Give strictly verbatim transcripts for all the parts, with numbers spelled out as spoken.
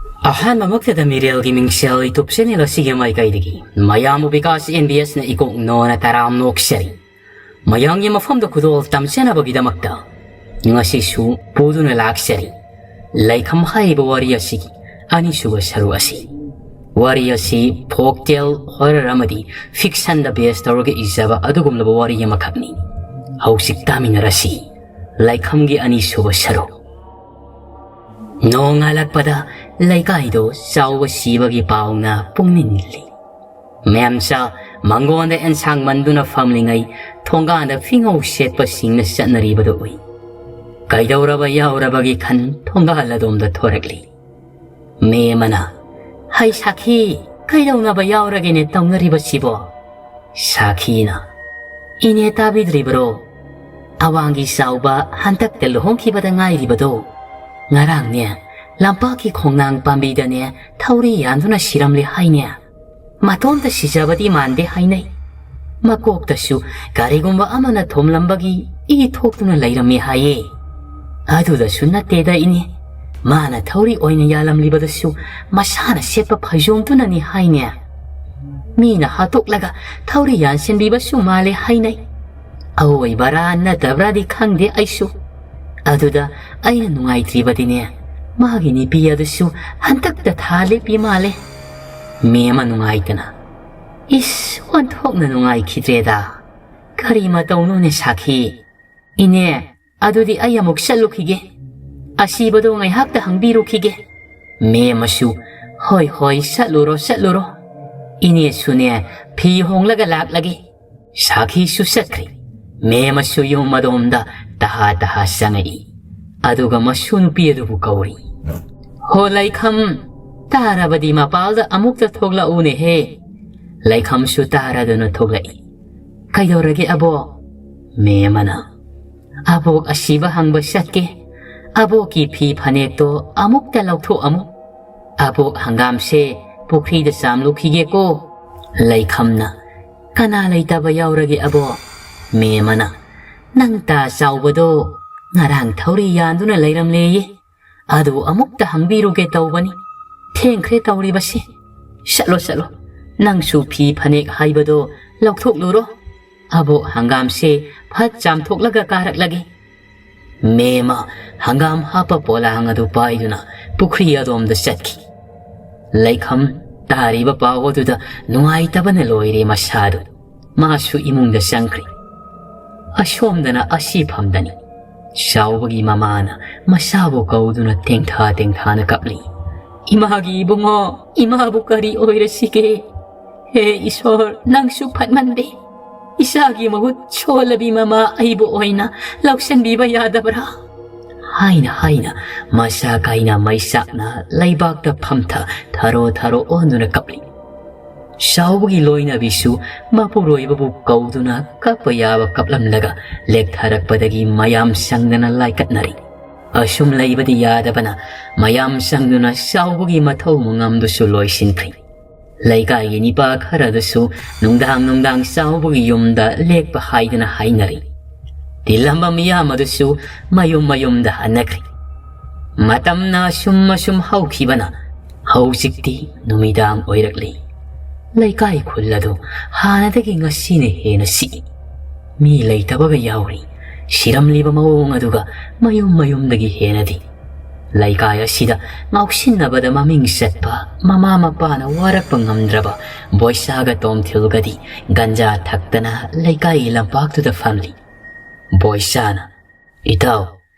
ꯑꯍꯥꯟꯕꯃꯛꯇꯗ ꯃꯤꯔꯦꯜꯒꯤ ꯃꯤꯡꯁꯦꯜ YouTube channel ꯑꯁꯤꯒꯤ ꯃꯥꯏꯀꯩꯗꯒꯤ ꯃꯌꯥꯝꯕꯨ ꯕꯤꯀꯥꯁ ꯑꯦꯟ ꯕꯤ ꯑꯦꯁꯅ ꯏꯀꯣꯛ ꯅꯣꯅ ꯇꯔꯥꯝ ꯅꯣꯛꯆꯔꯤ꯫ ꯃꯌꯥꯝꯒꯤ ꯃꯐꯝꯗ ꯈꯨꯗꯣꯜ ꯇꯝꯖꯅꯕꯒꯤꯗꯃꯛꯇ ꯉꯁꯤꯁꯨ ꯄꯨꯗꯨꯅ ꯂꯥꯛꯆꯔꯤ꯫ ꯂꯩꯈꯝ ꯍꯥꯏꯔꯤꯕ ꯋꯥꯔꯤ ꯑꯁꯤꯒꯤ ꯑꯅꯤꯁꯨꯕ ꯁꯔꯨꯛ ꯑꯁꯤ꯫ ꯋꯥꯔꯤ ꯑꯁꯤ folktale, horror ꯑꯃꯗꯤ fictionꯗ base ꯇꯧꯔꯒ ꯏꯖꯕ ꯑꯗꯨꯒꯨꯝꯂꯕ ꯋꯥꯔꯤ ꯑꯃꯈꯛꯅꯤ꯫ ꯍꯧꯖꯤꯛ ꯇꯥꯃꯤꯟꯅꯔꯁꯤ ꯂꯩꯈꯝꯒꯤ ꯑꯅꯤꯁꯨꯕ ꯁꯔꯨꯛ꯫ ꯅꯣꯡꯉꯥꯜꯂꯛꯄꯗ ꯂꯩꯀꯥꯏꯗꯣ ꯆꯥꯎꯕ ꯁꯤꯕꯒꯤ ꯄꯥꯎꯅ ꯄꯨꯡꯅꯤꯜ ꯅꯤꯜꯂꯤ꯫ ꯃꯦꯝꯆꯥ ꯃꯪꯒꯣꯟꯗ ꯑꯦꯟꯁꯥꯡ ꯃꯟꯗꯨꯅ ꯐꯝꯂꯤꯉꯩ ꯊꯣꯡꯒꯥꯟꯗ ꯐꯤꯉꯧ ꯁꯦꯠꯄꯁꯤꯡꯅ ꯆꯠꯅꯔꯤꯕꯗꯨ ꯎꯏ꯫ ꯀꯩꯗꯧꯔꯕ ꯌꯥꯎꯔꯕꯒꯤ ꯈꯟ ꯊꯣꯡꯒꯥꯜ ꯑꯗꯣꯝꯗ ꯊꯣꯔꯛꯂꯤ꯫ ꯃꯦꯝꯃꯅ, "ꯍꯩ ꯁꯥꯈꯤ, ꯀꯩꯗꯧꯅꯕ ꯌꯥꯎꯔꯒꯦꯅꯦ ꯇꯧꯅꯔꯤꯕꯁꯤꯕꯣ?" ꯁꯥꯈꯤꯅ, "ꯏꯅꯦ ꯇꯥꯕꯤꯗ꯭ꯔꯤꯕꯔꯣ? ꯑꯋꯥꯡꯒꯤ ꯆꯥꯎꯕ ꯍꯟꯗꯛꯇ ꯂꯨꯍꯣꯡꯈꯤꯕꯗ ꯉꯥꯏꯔꯤꯕꯗꯣ꯫ ꯉꯔꯥꯡꯅꯦ, ꯂꯝꯄꯥꯛꯀꯤ ꯈꯣꯡꯅꯥꯡ ꯄꯥꯝꯕꯤꯗꯅꯦ ꯊꯧꯔꯤ ꯌꯥꯟꯗꯨꯅ ꯁꯤꯔꯝꯂꯦ ꯍꯥꯏꯅꯦ꯫ ꯃꯇꯣꯝꯇ ꯁꯤꯖꯕꯗꯤ ꯃꯥꯟꯗꯦ ꯍꯥꯏꯅꯩ꯫ ꯃꯀꯣꯛꯇꯁꯨ ꯀꯔꯤꯒꯨꯝꯕ ꯑꯃꯅ ꯊꯣꯝꯂꯝꯕꯒꯤ ꯏ ꯊꯣꯛꯇꯨꯅ ꯂꯩꯔꯝꯃꯦ ꯍꯥꯏꯌꯦ꯫ ꯑꯗꯨꯗꯁꯨ ꯅꯠꯇꯦꯗ ꯏꯅꯦ, ꯃꯥꯅ ꯊꯧꯔꯤ ꯑꯣꯏꯅ ꯌꯥꯜꯂꯝꯂꯤꯕꯗꯨꯁꯨ ꯃꯁꯥꯅ ꯁꯦꯠꯄ ꯐꯩꯖꯣꯝꯗꯨꯅꯅꯤ ꯍꯥꯏꯅꯦ꯫ ꯃꯤꯅ ꯍꯥꯠꯇꯣꯛꯂꯒ ꯊꯧꯔꯤ ꯌꯥꯟꯁꯤꯟꯕꯤꯕꯁꯨ ꯃꯥꯜꯂꯦ ꯍꯥꯏꯅꯩ꯫ ꯑꯋꯣꯏꯕꯔꯥ ꯅꯠꯇꯕ꯭ꯔꯥꯗꯤ ꯈꯪꯗꯦ ꯑꯩꯁꯨ꯫ ꯑꯗꯨꯗ ꯑꯩꯅ ꯅꯨꯡꯉꯥꯏꯇ꯭ꯔꯤꯕꯗꯤꯅꯦ, ꯃꯥꯒꯤ ꯅꯨꯄꯤ ꯑꯗꯨꯁꯨ ꯍꯟꯗꯛꯇ ꯊꯥ ꯂꯦꯞꯄꯤ ꯃꯥꯜꯂꯦ꯫" ꯃꯦꯝꯃ ꯅꯨꯡꯉꯥꯏꯇꯅ, "ꯏꯁ, ꯑꯣꯟꯊꯣꯛꯅ ꯅꯨꯡꯉꯥꯏꯈꯤꯗ꯭ꯔꯦꯗ꯫ ꯀꯔꯤ ꯃꯇꯧꯅꯣꯅꯦ ꯁꯥꯈꯤ? ꯏꯅꯦ, ꯑꯗꯨꯗꯤ ꯑꯩ ꯑꯃꯨꯛ ꯆꯠꯂꯨꯈꯤꯒꯦ꯫ ꯑꯁꯤꯕꯗꯣ ꯉꯥꯏꯍꯥꯛꯇ ꯍꯪꯕꯤꯔꯨꯈꯤꯒꯦ꯫" ꯃꯦꯝꯃꯁꯨ, "ꯍꯣꯏ, ꯍꯣꯏ, ꯆꯠꯂꯨꯔꯣ, ꯆꯠꯂꯨꯔꯣ꯫ ꯏꯅꯦꯁꯨꯅꯦ, ꯐꯤ ꯍꯣꯡꯂꯒ ꯂꯥꯛꯂꯒꯦ꯫" ꯁꯥꯈꯤꯁꯨ ꯆꯠꯈ꯭ꯔꯦ꯫ ꯃꯦꯝꯃꯁꯨ ꯌꯨꯝ ꯑꯗꯣꯝꯗ ꯇꯍꯥ ꯇꯍꯥ ꯆꯪꯉꯛꯏ꯫ ꯑꯗꯨꯒ ꯃꯁꯨ ꯅꯨꯄꯤ ꯑꯗꯨꯕꯨ ꯀꯧꯔꯤ꯫ "ꯍꯣ ꯂꯩꯈꯝ, ꯇꯥꯔꯕꯗꯤ ꯃꯄꯥꯜꯗ ꯑꯃꯨꯛꯇ ꯊꯣꯛꯂꯛꯎꯅꯦꯍꯦ꯫" ꯂꯩꯈꯝꯁꯨ ꯇꯥꯔꯗꯨꯅ ꯊꯣꯛꯂꯛꯏ꯫ "ꯀꯩꯗꯧꯔꯒꯦ ꯑꯕꯣꯛ?" ꯃꯦꯝꯃꯅ, "ꯑꯕꯣꯛ ꯑꯁꯤꯕ ꯍꯪꯕ ꯆꯠꯀꯦ꯫ ꯑꯕꯣꯛꯀꯤ ꯐꯤ ꯐꯅꯦꯛꯇꯣ ꯑꯃꯨꯛꯇ ꯂꯧꯊꯣꯛꯑꯝꯃꯨ꯫ ꯑꯕꯣꯛ ꯍꯪꯒꯥꯝꯁꯦ ꯄꯨꯈ꯭ꯔꯤꯗ ꯆꯥꯝꯂꯨꯈꯤꯒꯦꯀꯣ꯫" ꯂꯩꯈꯝꯅ, "ꯀꯅꯥ ꯂꯩꯇꯕ ꯌꯥꯎꯔꯒꯦ ꯑꯕꯣꯛ?" ꯃꯦꯝꯃꯅ, "ꯅꯪ ꯇꯥ ꯆꯥꯎꯕꯗꯣ ꯉꯔꯥꯡ ꯊꯧꯔꯤ ꯌꯥꯟꯗꯨꯅ ꯂꯩꯔꯝꯂꯦꯌꯦ꯫ ꯑꯗꯨ ꯑꯃꯨꯛꯇ ꯍꯪꯕꯤꯔꯨꯒꯦ ꯇꯧꯕꯅꯤ꯫ ꯊꯦꯡꯈ꯭ꯔꯦ ꯇꯧꯔꯤꯕꯁꯤ꯫ ꯆꯠꯂꯣ, ꯆꯠꯂꯣ, ꯅꯪꯁꯨ ꯐꯤ ꯐꯅꯦꯛ ꯍꯥꯏꯕꯗꯣ ꯂꯧꯊꯣꯛꯂꯨꯔꯣ꯫ ꯑꯕꯣꯛ ꯍꯪꯒꯥꯝꯁꯦ ꯐꯠ ꯆꯥꯝꯊꯣꯛꯂꯒ ꯀꯥꯔꯛꯂꯒꯦ꯫ ꯃꯦꯝꯃ ꯍꯪꯒꯥꯝ ꯍꯥꯞꯄ ꯄꯣꯂꯥꯡ ꯑꯗꯨ ꯄꯥꯏꯗꯨꯅ ꯄꯨꯈ꯭ꯔꯤ ꯑꯗꯣꯝꯗ ꯆꯠꯈꯤ꯫ ꯂꯩꯈꯝ ꯇꯥꯔꯤꯕ ꯄꯥꯎ ꯑꯗꯨꯗ ꯅꯨꯡꯉꯥꯏꯇꯕꯅ ꯂꯣꯏꯔꯦ ꯃꯁꯥꯗꯨ꯫ ꯃꯥꯁꯨ ꯏꯃꯨꯡꯗ ꯆꯪꯈ꯭ꯔꯦ꯫ ꯑꯁꯣꯝꯗꯅ ꯑꯁꯤꯐꯝꯗꯅꯤ꯫ ꯆꯥꯎꯕꯒꯤ ꯃꯃꯥꯅ ꯃꯆꯥꯕꯨ ꯀꯧꯗꯨꯅ ꯇꯦꯡꯊꯥ ꯇꯦꯡꯊꯥꯅ ꯀꯞꯂꯤ꯫ "ꯏꯃꯥꯒꯤ ꯏꯕꯨꯡꯉꯣ, ꯏꯃꯥꯕꯨ ꯀꯔꯤ ꯑꯣꯏꯔꯁꯤꯒꯦ? ꯍꯦ ꯏꯁꯣꯔ, ꯅꯪꯁꯨ ꯐꯠꯃꯟꯗꯦ꯫ ꯏꯆꯥꯒꯤ ꯃꯍꯨꯠ ꯁꯣꯜꯂꯕꯤ ꯃꯃꯥ ꯑꯩꯕꯨ ꯑꯣꯏꯅ ꯂꯧꯁꯤꯟꯕꯤꯕ ꯌꯥꯗꯕ꯭ꯔꯥ?" ꯍꯥꯏꯅ ꯍꯥꯏꯅ ꯃꯁꯥ ꯀꯥꯏꯅ ꯃꯩꯆꯥꯛꯅ ꯂꯩꯕꯥꯛꯇ ꯐꯝꯊ ꯊꯔꯣ ꯊꯔꯣ ꯑꯣꯟꯗꯨꯅ ꯀꯞꯂꯤ꯫ ꯆꯥꯎꯕꯒꯤ ꯂꯣꯏꯅꯕꯤꯁꯨ ꯃꯄꯨꯔꯣꯏꯕꯕꯨ ꯀꯧꯗꯨꯅ ꯀꯞꯄ ꯌꯥꯕ ꯀꯞꯂꯝꯂꯒ ꯂꯦꯛꯊꯔꯛꯄꯗꯒꯤ ꯃꯌꯥꯝ ꯆꯪꯗꯅ ꯂꯥꯏꯀꯠꯅꯔꯤ꯫ ꯑꯁꯨꯝ ꯂꯩꯕꯗꯤ ꯌꯥꯗꯕꯅ ꯃꯌꯥꯝ ꯆꯪꯗꯨꯅ ꯆꯥꯎꯕꯒꯤ ꯃꯊꯧ ꯃꯉꯝꯗꯨꯁꯨ ꯂꯣꯏꯁꯤꯟꯈ꯭ꯔꯤ꯫ ꯂꯩꯀꯥꯏꯒꯤ ꯅꯤꯄꯥ ꯈꯔꯗꯨꯁꯨ ꯅꯨꯡꯗꯥꯡ ꯅꯨꯡꯗꯥꯡ ꯆꯥꯎꯕꯒꯤ ꯌꯨꯝꯗ ꯂꯦꯛꯄ ꯍꯥꯏꯗꯅ ꯍꯥꯏꯅꯔꯤ꯫ ꯇꯤꯜꯂꯝꯕ ꯃꯤꯌꯥꯝ ꯑꯗꯨꯁꯨ ꯃꯌꯨꯝ ꯃꯌꯨꯝꯗ ꯍꯟꯅꯈ꯭ꯔꯤ꯫ ꯃꯇꯝꯅ ꯑꯁꯨꯝ ꯑꯁꯨꯝ ꯍꯧꯈꯤꯕꯅ ꯍꯧꯖꯤꯛꯇꯤ ꯅꯨꯃꯤꯗꯥꯡ ꯑꯣꯏꯔꯛꯂꯤ꯫ ꯂꯩꯀꯥꯏ ꯈꯨꯜ ꯑꯗꯨ ꯍꯥꯟꯅꯗꯒꯤ ꯉꯁꯤꯅ ꯍꯦꯟꯅ ꯁꯤꯛꯏ꯫ ꯃꯤ ꯂꯩꯇꯕꯒ ꯌꯥꯎꯔꯤ꯫ ꯁꯤꯔꯝꯂꯤꯕ ꯃꯑꯣꯡ ꯑꯗꯨꯒ ꯃꯌꯨꯝ ꯃꯌꯨꯝꯗꯒꯤ ꯍꯦꯟꯅꯗꯤ꯫ ꯂꯩꯀꯥꯏ ꯑꯁꯤꯗ ꯉꯥꯎꯁꯤꯟꯅꯕꯗ ꯃꯃꯤꯡ ꯆꯠꯄ ꯃꯃꯥ ꯃꯄꯥꯅ ꯋꯥꯔꯛꯄ ꯉꯝꯗ꯭ꯔꯕ ꯕꯣꯏꯁꯥꯒ ꯇꯣꯝꯊꯤꯜꯒꯗꯤ ꯒꯟꯖꯥ ꯊꯛꯇꯅ ꯂꯩꯀꯥꯏꯒꯤ ꯂꯝꯄꯥꯛꯇꯨꯗ ꯐꯝꯂꯤ꯫ ꯕꯣꯏꯁꯥꯅ, "ꯏꯇꯥꯎ,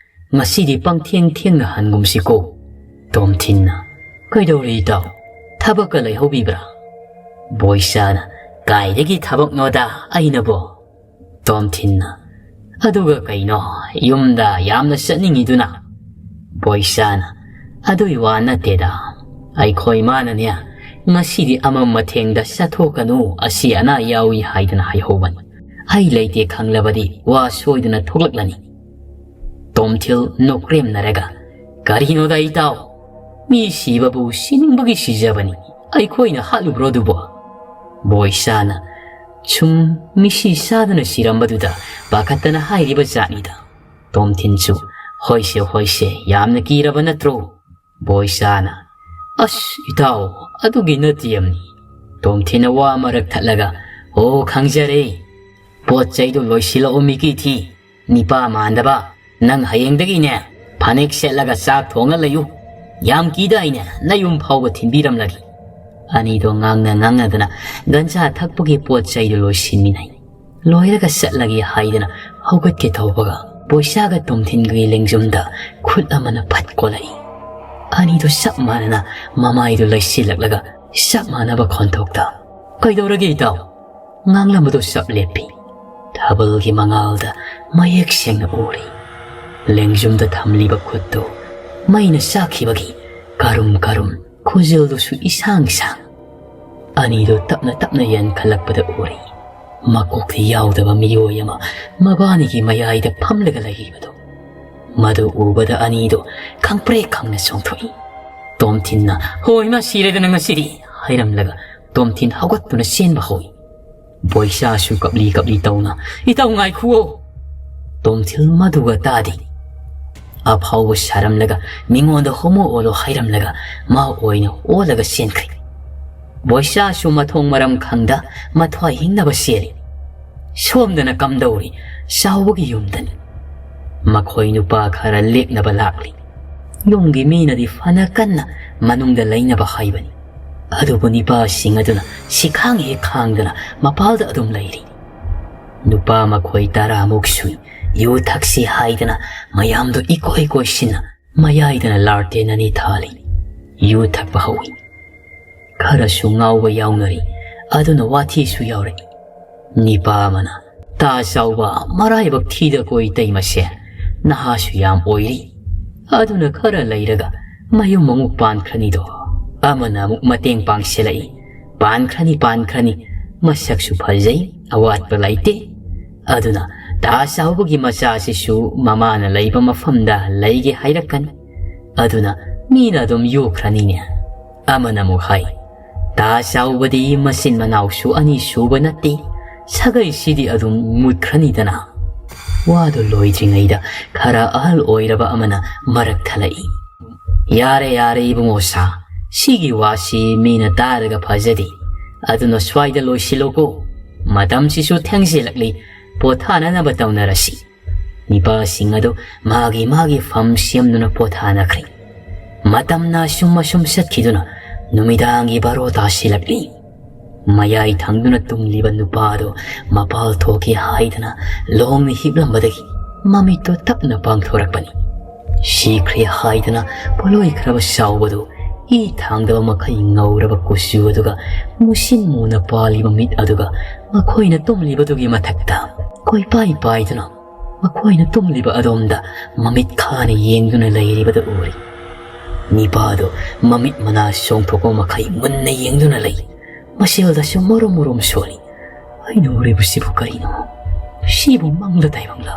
ꯉꯁꯤꯗꯤ ꯄꯪꯊꯦꯡ ꯊꯦꯡꯅ ꯍꯟꯒꯨꯝꯁꯤꯀꯣ?" ꯇꯣꯝꯊꯤꯟꯅ, "ꯀꯩꯗꯧꯔꯦ ꯏꯇꯥꯎ? ꯊꯕꯛꯀ ꯂꯩꯍꯧꯕꯤꯕ꯭ꯔꯥ?" ꯕꯣꯏꯁꯥꯅ, "ꯀꯥꯏꯗꯒꯤ ꯊꯕꯛꯅꯣꯗ ꯑꯩꯅꯕꯣ?" ꯇꯣꯝꯊꯤꯟꯅ, "ꯑꯗꯨꯒ ꯀꯩꯅꯣ, ꯌꯨꯝꯗ ꯌꯥꯝꯅ ꯆꯠꯅꯤꯡꯉꯤꯗꯨꯅ?" ꯕꯣꯏꯁꯥꯅ, "ꯑꯗꯨꯏ ꯋꯥ ꯅꯠꯇꯦꯗ, ꯑꯩꯈꯣꯏ ꯃꯥꯅꯅꯦ, ꯉꯁꯤꯗꯤ ꯑꯃꯝ ꯑꯊꯦꯡꯗ ꯆꯠꯊꯣꯛꯀꯅꯨ, ꯑꯁꯤ ꯑꯅꯥ ꯌꯥꯎꯏ ꯍꯥꯏꯗꯅ ꯍꯥꯏꯍꯧꯕꯅꯤ꯫ ꯑꯩ ꯂꯩꯇꯦ ꯈꯪꯂꯕꯗꯤ ꯋꯥ ꯁꯣꯏꯗꯅ ꯊꯣꯛꯂꯛꯂꯅꯤ꯫" ꯇꯣꯝꯊꯤꯜ ꯅꯣꯛꯔꯦꯝꯅꯔꯒ, "ꯀꯔꯤꯅꯣꯗ ꯏꯇꯥꯎ? ꯃꯤ ꯁꯤꯕꯕꯨ ꯁꯤꯅꯤꯡꯕꯒꯤ ꯁꯤꯖꯕꯅꯤ꯫ ꯑꯩꯈꯣꯏꯅ ꯍꯥꯠꯂꯨꯕ꯭ꯔꯣ ꯑꯗꯨꯕꯣ?" ꯕꯣꯏꯁꯥꯅ, "ꯁꯨꯝ ꯃꯤꯁꯤ ꯆꯥꯗꯅ ꯁꯤꯔꯝꯕꯗꯨꯗ ꯄꯥꯈꯠꯇꯅ ꯍꯥꯏꯔꯤꯕ ꯖꯥꯠꯅꯤꯗ꯫" ꯇꯣꯝꯊꯤꯟꯁꯨ, "ꯍꯣꯏꯁꯦ, ꯍꯣꯏꯁꯦ, ꯌꯥꯝꯅ ꯀꯤꯔꯕ ꯅꯠꯇ꯭ꯔꯣ?" ꯕꯣꯏꯁꯥꯅ, "ꯑꯁ ꯏꯇꯥꯎ, ꯑꯗꯨꯒꯤ ꯅꯠꯇꯦ ꯑꯃꯅꯤ꯫" ꯇꯣꯝꯊꯤꯟꯅ ꯋꯥ ꯃꯔꯛ ꯊꯠꯂꯒ, "ꯑꯣ ꯈꯪꯖꯔꯦ, ꯄꯣꯠ ꯆꯩꯗꯨ ꯂꯣꯏꯁꯤꯜꯂꯛꯑꯣ ꯃꯤꯀꯤ ꯊꯤ꯫ ꯅꯤꯄꯥ ꯃꯥꯟꯗꯕ, ꯅꯪ ꯍꯌꯦꯡꯗꯒꯤꯅꯦ ꯐꯅꯦꯛ ꯁꯦꯠꯂꯒ ꯆꯥꯛ ꯊꯣꯡꯉ ꯂꯩꯌꯨ꯫ ꯌꯥꯝ ꯀꯤꯗꯥꯏꯅꯦ, ꯅꯌꯨꯝ ꯐꯥꯎꯕ ꯊꯤꯟꯕꯤꯔꯝꯂꯒꯦ꯫" ꯑꯅꯤꯗꯣ ꯉꯥꯡꯅ ꯉꯥꯡꯅꯗꯅ ꯒꯟꯖꯥ ꯊꯛꯄꯒꯤ ꯄꯣꯠ ꯆꯩꯗꯨ ꯂꯣꯏꯁꯤꯟꯃꯤꯟꯅꯩ꯫ ꯂꯣꯏꯔꯒ ꯆꯠꯂꯒꯦ ꯍꯥꯏꯗꯅ ꯍꯧꯒꯠꯀꯦ ꯇꯧꯕꯒ ꯕꯣꯏꯆꯥꯒ ꯇꯣꯝꯊꯤꯟꯒꯤ ꯂꯦꯡꯖꯨꯝꯗ ꯈꯨꯠ ꯑꯃꯅ ꯐꯠ ꯀꯣꯜꯂꯛꯏ꯫ ꯑꯅꯤꯗꯨ ꯆꯞ ꯃꯥꯟꯅꯅ ꯃꯃꯥꯏꯗꯨ ꯂꯩꯁꯤꯜꯂꯛꯂꯒ ꯆꯞ ꯃꯥꯟꯅꯕ ꯈꯣꯟꯊꯣꯛꯇ, "ꯀꯩꯗꯧꯔꯒꯦ ꯏꯇꯥꯎ?" ꯉꯥꯡꯂꯝꯕꯗꯨ ꯆꯞ ꯂꯦꯞꯄꯤ꯫ ꯊꯥꯕꯜꯒꯤ ꯃꯉꯥꯜꯗ ꯃꯌꯦꯛ ꯁꯦꯡꯅ ꯎꯔꯤ꯫ ꯂꯦꯡꯖꯨꯝꯗ ꯊꯝꯂꯤꯕ ꯈꯨꯠꯇꯨ ꯃꯩꯅ ꯆꯥꯛꯈꯤꯕꯒꯤ ꯀꯔꯨꯝ ꯀꯔꯨꯝ, ꯈꯨꯖꯤꯜꯗꯨꯁꯨ ꯏꯁꯥꯡ ꯁꯥꯡ꯫ ꯑꯅꯤꯗꯨ ꯇꯞꯅ ꯇꯞꯅ ꯌꯦꯟꯈꯠꯂꯛꯄꯗ ꯎꯔꯤ꯫ ꯃꯀꯣꯛꯇ ꯌꯥꯎꯗꯕ ꯃꯤꯑꯣꯏ ꯑꯃ ꯃꯕꯥꯅꯤꯒꯤ ꯃꯌꯥꯏꯗ ꯐꯝꯂꯒ ꯂꯩꯔꯤꯕꯗꯨ꯫ ꯃꯗꯨ ꯎꯕꯗ ꯑꯅꯤꯗꯨ ꯈꯪꯄ꯭ꯔꯦꯛ ꯈꯪꯅ ꯆꯣꯡꯊꯣꯛꯏ꯫ ꯇꯣꯝꯊꯤꯟꯅ, "ꯍꯣꯏ, ꯃꯥ ꯁꯤꯔꯦꯗꯅ ꯉꯁꯤꯗꯤ," ꯍꯥꯏꯔꯝꯂꯒ ꯇꯣꯝꯊꯤꯟ ꯍꯧꯒꯠꯇꯨꯅ ꯆꯦꯟꯕ ꯍꯧꯏ꯫ ꯕꯣꯏꯆꯥꯁꯨ ꯀꯞꯂꯤ ꯀꯞꯂꯤ ꯇꯧꯅ, "ꯏꯇꯥꯎ ꯉꯥꯏꯈꯨꯑꯣ!" ꯇꯣꯝꯊꯤꯟ ꯃꯗꯨꯒ ꯇꯥꯗꯦ꯫ ꯑꯐꯥꯎꯕ ꯁꯥꯔꯝꯂꯒ ꯃꯤꯉꯣꯟꯗ ꯍꯣꯃꯣ ꯑꯣꯜꯂꯣ ꯍꯥꯏꯔꯝꯂꯒ ꯃꯥ ꯑꯣꯏꯅ ꯑꯣꯜꯂꯒ ꯆꯦꯟꯈ꯭ꯔꯦ꯫ ꯕꯣꯏꯆꯥꯁꯨ ꯃꯊꯣꯡ ꯃꯔꯝ ꯈꯪꯗ ꯃꯊ꯭ꯋꯥꯏ ꯍꯤꯡꯅꯕ ꯆꯦꯜꯂꯤ꯫ ꯁꯣꯝꯗꯅ ꯀꯝꯗꯧꯔꯤ? ꯆꯥꯎꯕꯒꯤ ꯌꯨꯝꯗꯅꯤ꯫ ꯃꯈꯣꯏ ꯅꯨꯄꯥ ꯈꯔ ꯂꯦꯛꯅꯕ ꯂꯥꯛꯂꯤ꯫ ꯌꯨꯝꯒꯤ ꯃꯤꯅꯗꯤ ꯐꯅ ꯀꯟꯅ ꯃꯅꯨꯡꯗ ꯂꯩꯅꯕ ꯍꯥꯏꯕꯅꯤ꯫ ꯑꯗꯨꯕꯨ ꯅꯤꯄꯥꯁꯤꯡ ꯑꯗꯨꯅ ꯁꯤꯈꯥꯡ ꯍꯦꯛ ꯈꯥꯡꯗꯅ ꯃꯄꯥꯜꯗ ꯑꯗꯨꯝ ꯂꯩꯔꯤ꯫ ꯅꯨꯄꯥ ꯃꯈꯣꯏ ꯇꯔꯥꯃꯨꯛ ꯁꯨꯏ꯫ ꯌꯨ ꯊꯛꯁꯤ ꯍꯥꯏꯗꯅ ꯃꯌꯥꯝꯗꯨ ꯏꯀꯣꯏ ꯀꯣꯏꯁꯤꯟꯅ ꯃꯌꯥꯏꯗꯅ ꯂꯥꯔꯇꯦꯟ ꯑꯅꯤ ꯊꯥꯜꯂꯤ꯫ ꯌꯨ ꯊꯛꯄ ꯍꯧꯏ꯫ ꯈꯔꯁꯨ ꯉꯥꯎꯕ ꯌꯥꯎꯅꯔꯤ꯫ ꯑꯗꯨꯅ ꯋꯥꯊꯤꯁꯨ ꯌꯥꯎꯔꯛꯏ꯫ ꯅꯤꯄꯥ ꯑꯃꯅ, "ꯇꯥ ꯆꯥꯎꯕ, ꯃꯔꯥꯏꯕꯛ ꯊꯤꯗ ꯀꯣꯏ ꯇꯩ ꯃꯁꯦ, ꯅꯍꯥꯁꯨ ꯌꯥꯝ ꯑꯣꯏꯔꯤ꯫ ꯑꯗꯨꯅ ꯈꯔ ꯂꯩꯔꯒ ꯃꯌꯨꯝ ꯑꯃꯨꯛ ꯄꯥꯟꯈ꯭ꯔꯅꯤꯗꯣ꯫" ꯑꯃꯅ ꯑꯃꯨꯛ ꯃꯇꯦꯡ ꯄꯥꯡꯁꯤꯜꯂꯛꯏ꯫ "ꯄꯥꯟꯈ꯭ꯔꯅꯤ, ꯄꯥꯟꯈ꯭ꯔꯅꯤ꯫ ꯃꯁꯛꯁꯨ ꯐꯖꯩ, ꯑꯋꯥꯠꯄ ꯂꯩꯇꯦ꯫ ꯑꯗꯨꯅ ꯇꯥ ꯆꯥꯎꯕꯒꯤ ꯃꯆꯥꯁꯤꯁꯨ ꯃꯃꯥꯅ ꯂꯩꯕ ꯃꯐꯝꯗ ꯂꯩꯒꯦ ꯍꯥꯏꯔꯛꯀꯅꯤ꯫ ꯑꯗꯨꯅ ꯃꯤꯅ ꯑꯗꯨꯝ ꯌꯣꯛꯈ꯭ꯔꯅꯤꯅꯦ꯫" ꯑꯃꯅ ꯑꯃꯨꯛ ꯍꯥꯏ, "ꯇꯥ ꯆꯥꯎꯕꯗꯤ ꯃꯆꯤꯟ ꯃꯅꯥꯎꯁꯨ ꯑꯅꯤ ꯁꯨꯕ ꯅꯠꯇꯦ, ꯁꯥꯒꯩꯁꯤꯗꯤ ꯑꯗꯨꯝ ꯃꯨꯠꯈ꯭ꯔꯅꯤꯗꯅ꯫" ꯋꯥꯗꯨ ꯂꯣꯏꯗ꯭ꯔꯤꯉꯩꯗ ꯈꯔ ꯑꯍꯜ ꯑꯣꯏꯔꯕ ꯑꯃꯅ ꯃꯔꯛ ꯊꯠꯂꯛꯏ, "ꯌꯥꯔꯦ, ꯌꯥꯔꯦ ꯏꯕꯨꯡꯉꯣ ꯁꯥ, "ꯁꯤꯒꯤ ꯋꯥꯁꯤ ꯃꯤꯅ ꯇꯥꯔꯒ ꯐꯖꯗꯦ, ꯑꯗꯨꯅ ꯁ꯭ꯋꯥꯏꯗ ꯂꯣꯏꯁꯤꯜꯂꯣꯀꯣ꯫ ꯃꯇꯝꯁꯤꯁꯨ ꯊꯦꯡꯖꯤꯜꯂꯛꯂꯤ, ꯄꯣꯊꯥꯅꯅꯕ ꯇꯧꯅꯔꯁꯤ"꯫ ꯅꯤꯄꯥꯁꯤꯡ ꯑꯗꯨ ꯃꯥꯒꯤ ꯃꯥꯒꯤ ꯐꯝ ꯁꯦꯝꯗꯨꯅ ꯄꯣꯊꯥꯅꯈ꯭ꯔꯦ꯫ ꯃꯇꯝꯅ ꯑꯁꯨꯝ ꯑꯁꯨꯝ ꯆꯠꯈꯤꯗꯨꯅ ꯅꯨꯃꯤꯗꯥꯡꯒꯤ ꯕꯥꯔꯣ ꯇꯥꯁꯤꯜꯂꯛꯂꯤ꯫ ꯃꯌꯥꯏ ꯊꯪꯗꯨꯅ ꯇꯨꯝꯂꯤꯕ ꯅꯨꯄꯥ ꯑꯗꯨ ꯃꯄꯥꯜ ꯊꯣꯛꯀꯦ ꯍꯥꯏꯗꯅ ꯂꯣꯡꯅ ꯍꯤꯞꯂꯝꯕꯗꯒꯤ ꯃꯃꯤꯠꯇꯣ ꯇꯞꯅ ꯄꯥꯡꯊꯣꯔꯛꯄꯅꯤ꯫ ꯁꯤꯈ꯭ꯔꯦ ꯍꯥꯏꯗꯅ ꯄꯣꯂꯣꯏꯈ꯭ꯔꯕ ꯆꯥꯎꯕꯗꯨ ꯏ ꯊꯥꯡꯗꯕ ꯃꯈꯩ ꯉꯧꯔꯕ ꯀꯨꯆꯨ ꯑꯗꯨꯒ ꯃꯨꯁꯤꯟ ꯃꯨꯅ ꯄꯥꯜꯂꯤꯕ ꯃꯤꯠ ꯑꯗꯨꯒ ꯃꯈꯣꯏꯅ ꯇꯨꯝꯂꯤꯕꯗꯨꯒꯤ ꯃꯊꯛꯇ ꯀꯣꯏꯄꯥꯏ ꯄꯥꯏꯗꯨꯅ ꯃꯈꯣꯏꯅ ꯇꯨꯝꯂꯤꯕ ꯑꯗꯣꯝꯗ ꯃꯃꯤꯠ ꯈꯥꯅ ꯌꯦꯡꯗꯨꯅ ꯂꯩꯔꯤꯕꯗꯨ ꯎꯔꯤ꯫ ꯅꯤꯄꯥꯗꯨ ꯃꯃꯤꯠ ꯃꯅꯥ ꯆꯣꯡꯊꯣꯛꯄ ꯃꯈꯩ ꯃꯨꯟꯅ ꯌꯦꯡꯗꯨꯅ ꯂꯩ꯫ ꯃꯁꯦꯜꯗꯁꯨ ꯃꯔꯨꯝ ꯃꯔꯨꯝ ꯁꯣꯜꯂꯤ꯫ "ꯑꯩꯅ ꯎꯔꯤꯕꯁꯤꯕꯨ ꯀꯔꯤꯅꯣ? ꯁꯤꯕꯨ ꯃꯪꯂ ꯇꯥꯏꯕꯪꯂ?"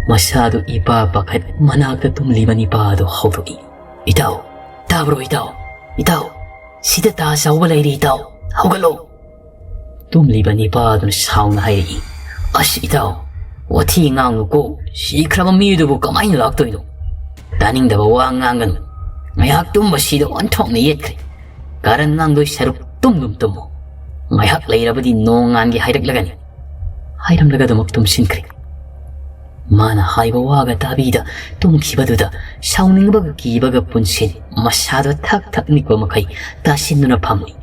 ꯃꯁꯥꯗꯨ ꯏꯄꯥ ꯄꯥꯈꯠ ꯃꯅꯥꯛꯇ ꯇꯨꯝꯂꯤꯕ ꯅꯤꯄꯥ ꯑꯗꯨ ꯍꯧꯗꯣꯛꯏ꯫ "ꯏꯇꯥꯎ, ꯇꯥꯕ꯭ꯔꯣ ꯏꯇꯥꯎ? ꯏꯇꯥꯎ, ꯁꯤꯗ ꯇꯥ ꯆꯥꯎꯕ ꯂꯩꯔꯤ ꯏꯇꯥꯎ, ꯍꯧꯒꯠꯂꯣ!" ꯇꯨꯝꯂꯤꯕ ꯅꯤꯄꯥ ꯑꯗꯨꯅ ꯁꯥꯎꯅ ꯍꯥꯏꯔꯛꯏ꯫ "ꯑꯁ ꯏꯇꯥꯎ, ꯋꯥꯊꯤ ꯉꯥꯡꯅꯨꯀꯣ, ꯁꯤꯈ꯭ꯔꯕ ꯃꯤꯗꯨꯕꯨ ꯀꯃꯥꯏꯅ ꯂꯥꯛꯇꯣꯏꯅꯣ? ꯇꯥꯅꯤꯡꯗꯕ ꯋꯥ ꯉꯥꯡꯒꯅꯨ꯫ ꯉꯥꯏꯍꯥꯛ ꯇꯨꯝꯕꯁꯤꯗ ꯑꯣꯟꯊꯣꯛꯅ ꯌꯦꯠꯈ꯭ꯔꯦ꯫ ꯀꯥꯔꯟ ꯉꯥꯡꯗꯣꯏ ꯁꯔꯨꯛ ꯇꯨꯝꯗꯨꯝ ꯇꯨꯝꯃꯣ꯫ ꯉꯥꯏꯍꯥꯛ ꯂꯩꯔꯕꯗꯤ ꯅꯣꯡ ꯉꯥꯟꯒꯦ ꯍꯥꯏꯔꯛꯂꯒꯅꯤ"꯫ ꯍꯥꯏꯔꯝꯂꯒ ꯑꯗꯨꯃꯛ ꯇꯨꯝꯁꯤꯟꯈ꯭ꯔꯦ꯫ ꯃꯥꯅ ꯍꯥꯏꯕ ꯋꯥꯒ ꯇꯥꯕꯤꯗ ꯇꯨꯝꯈꯤꯕꯗꯨꯗ ꯁꯥꯎꯅꯤꯡꯕꯒ ꯀꯤꯕꯒ ꯄꯨꯟꯁꯤꯟ ꯃꯁꯥꯗꯣ ꯊꯛ ꯊꯛ ꯅꯤꯛꯄ ꯃꯈꯩ ꯇꯥꯁꯤꯟꯗꯨꯅ ꯐꯝꯂꯤ꯫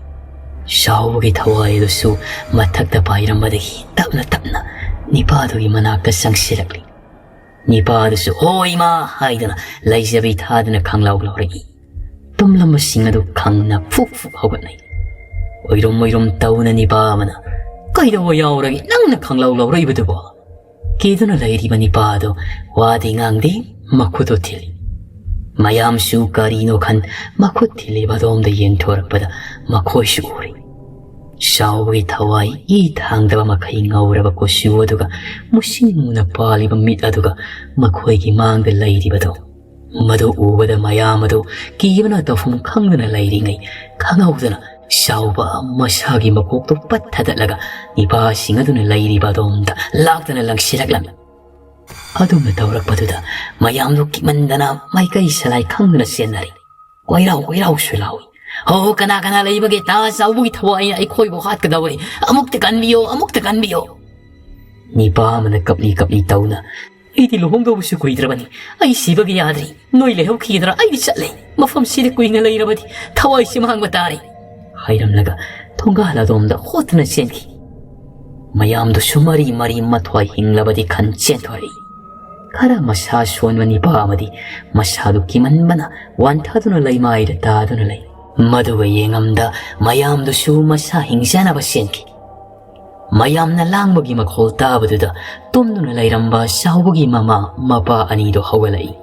ꯆꯥꯎꯕꯒꯤ ꯊꯋꯥꯏ ꯑꯗꯨꯁꯨ ꯃꯊꯛꯇ ꯄꯥꯏꯔꯝꯕꯗꯒꯤ ꯇꯞꯅ ꯇꯞꯅ ꯅꯤꯄꯥꯗꯨꯒꯤ ꯃꯅꯥꯛꯇ ꯆꯪꯁꯤꯜꯂꯛꯂꯤ꯫ ꯅꯤꯄꯥꯗꯨꯁꯨ "ꯍꯣ ꯏꯃꯥ" ꯍꯥꯏꯗꯨꯅ ꯂꯩꯖꯕꯤ ꯊꯥꯗꯨꯅ ꯈꯪꯂꯥꯎ ꯂꯥꯎꯔꯛꯏ꯫ ꯇꯨꯝꯂꯝꯕꯁꯤꯡ ꯑꯗꯨ ꯈꯪꯅ ꯐꯨꯛ ꯐꯨꯛ ꯍꯧꯒꯠꯅꯩ꯫ ꯑꯣꯏꯔꯨꯝ ꯑꯣꯏꯔꯨꯝ ꯇꯧꯅ ꯅꯤꯄꯥ ꯑꯃꯅ "ꯀꯩꯗꯧꯕ ꯌꯥꯎꯔꯒꯦ ꯅꯪꯅ ꯈꯪꯂꯥꯎ ꯂꯥꯎꯔꯛꯏꯕꯗꯨꯕꯣ?" ꯀꯤꯗꯨꯅ ꯂꯩꯔꯤꯕ ꯅꯤꯄꯥ ꯑꯗꯨ ꯋꯥꯗꯤ ꯉꯥꯡꯗꯦ, ꯃꯈꯨꯠꯇꯨ ꯊꯤꯜꯂꯤ꯫ ꯃꯌꯥꯝꯁꯨ ꯀꯔꯤꯅꯣ ꯈꯟ ꯃꯈꯨꯠ ꯊꯤꯜꯂꯤꯕ ꯑꯗꯣꯝꯗ ꯌꯦꯡꯊꯣꯔꯛꯄꯗ ꯃꯈꯣꯏꯁꯨ ꯎꯔꯤ꯫ ꯆꯥꯎꯕꯒꯤ ꯊꯋꯥꯏ ꯏ ꯊꯥꯡꯗꯕ ꯃꯈꯩ ꯉꯧꯔꯕ ꯀꯨꯆꯨ ꯑꯗꯨꯒ ꯃꯨꯁꯤꯟ ꯃꯨꯅ ꯄꯥꯜꯂꯤꯕ ꯃꯤꯠ ꯑꯗꯨꯒ ꯃꯈꯣꯏꯒꯤ ꯃꯥꯡꯗ ꯂꯩꯔꯤꯕꯗꯨ, ꯃꯗꯨ ꯎꯕꯗ ꯃꯌꯥꯝ ꯑꯗꯨ ꯀꯤꯕꯅ ꯇꯧꯐꯝ ꯈꯪꯗꯅ ꯂꯩꯔꯤꯉꯩ, ꯈꯪꯍꯧꯗꯅ ꯆꯥꯎꯕ ꯃꯁꯥꯒꯤ ꯃꯀꯣꯛꯇꯨ ꯄꯠ ꯊꯗꯠꯂꯒ ꯅꯤꯄꯥꯁꯤꯡ ꯑꯗꯨꯅ ꯂꯩꯔꯤꯕ ꯑꯗꯣꯝꯗ ꯂꯥꯛꯇꯅ ꯂꯪꯁꯤꯜꯂꯛꯂꯝꯃꯤ꯫ ꯑꯗꯨꯝꯅ ꯇꯧꯔꯛꯄꯗꯨꯗ ꯃꯌꯥꯝꯗꯨ ꯀꯤꯃꯟꯗꯅ ꯃꯥꯏꯀꯩ ꯁꯂꯥꯏ ꯈꯪꯗꯅ ꯆꯦꯟꯅꯔꯤ꯫ ꯀꯣꯏꯔꯥꯎ ꯀꯣꯏꯔꯥꯎꯁꯨ ꯂꯥꯎꯏ꯫ "ꯍꯣ, ꯀꯅꯥ ꯀꯅꯥ ꯂꯩꯕꯒꯦ? ꯇꯥ ꯆꯥꯎꯕꯒꯤ ꯊꯋꯥꯏꯅ ꯑꯩꯈꯣꯏꯕꯨ ꯍꯥꯠꯀꯗꯧꯔꯦ꯫ ꯑꯃꯨꯛꯇ ꯀꯟꯕꯤꯌꯣ, ꯑꯃꯨꯛꯇ ꯀꯟꯕꯤꯌꯣ!" ꯅꯤꯄꯥ ꯑꯃꯅ ꯀꯞꯂꯤ ꯀꯞꯂꯤ ꯇꯧꯅ, "ꯑꯩꯗꯤ ꯂꯨꯍꯣꯡꯗꯧꯕꯁꯨ ꯀꯨꯏꯗ꯭ꯔꯕꯅꯤ꯫ ꯑꯩ ꯁꯤꯕꯒꯤ ꯌꯥꯗ꯭ꯔꯤ꯫ ꯅꯣꯏ ꯂꯩꯍꯧꯈꯤꯒꯗ꯭ꯔꯥ? ꯑꯩꯗꯤ ꯆꯠꯂꯦ꯫ ꯃꯐꯝꯁꯤꯗ ꯀꯨꯏꯅ ꯂꯩꯔꯕꯗꯤ ꯊꯋꯥꯏꯁꯤ ꯃꯥꯡꯕ ꯇꯥꯔꯦ," ꯍꯥꯏꯔꯝꯂꯒ ꯊꯣꯡꯒꯥꯜ ꯑꯗꯣꯝꯗ ꯍꯣꯠꯇꯨꯅ ꯆꯦꯟꯈꯤ꯫ ꯃꯌꯥꯝꯗꯨꯁꯨ ꯃꯔꯤ ꯃꯔꯤ ꯃꯊ꯭ꯋꯥꯏ ꯍꯤꯡꯂꯕꯗꯤ ꯈꯟ ꯆꯦꯟꯊꯣꯔꯛꯏ꯫ ꯈꯔ ꯃꯁꯥ ꯁꯣꯟꯕ ꯅꯤꯄꯥ ꯑꯃꯗꯤ ꯃꯁꯥꯗꯨ ꯀꯤꯃꯟꯕꯅ ꯋꯥꯟꯊꯗꯨꯅ ꯂꯩꯃꯥꯏꯗ ꯇꯥꯗꯨꯅ ꯂꯩ꯫ ꯃꯗꯨꯒ ꯌꯦꯡꯉꯝꯗ ꯃꯌꯥꯝꯗꯨꯁꯨ ꯃꯁꯥ ꯍꯤꯡꯖꯅꯕ ꯆꯦꯟꯈꯤ꯫ ꯃꯌꯥꯝꯅ ꯂꯥꯡꯕꯒꯤ ꯃꯈꯣꯜ ꯇꯥꯕꯗꯨꯗ ꯇꯨꯝꯗꯨꯅ ꯂꯩꯔꯝꯕ ꯆꯥꯎꯕꯒꯤ ꯃꯃꯥ ꯃꯄꯥ ꯑꯅꯤꯗꯨ ꯍꯧꯒꯠꯂꯛꯏ꯫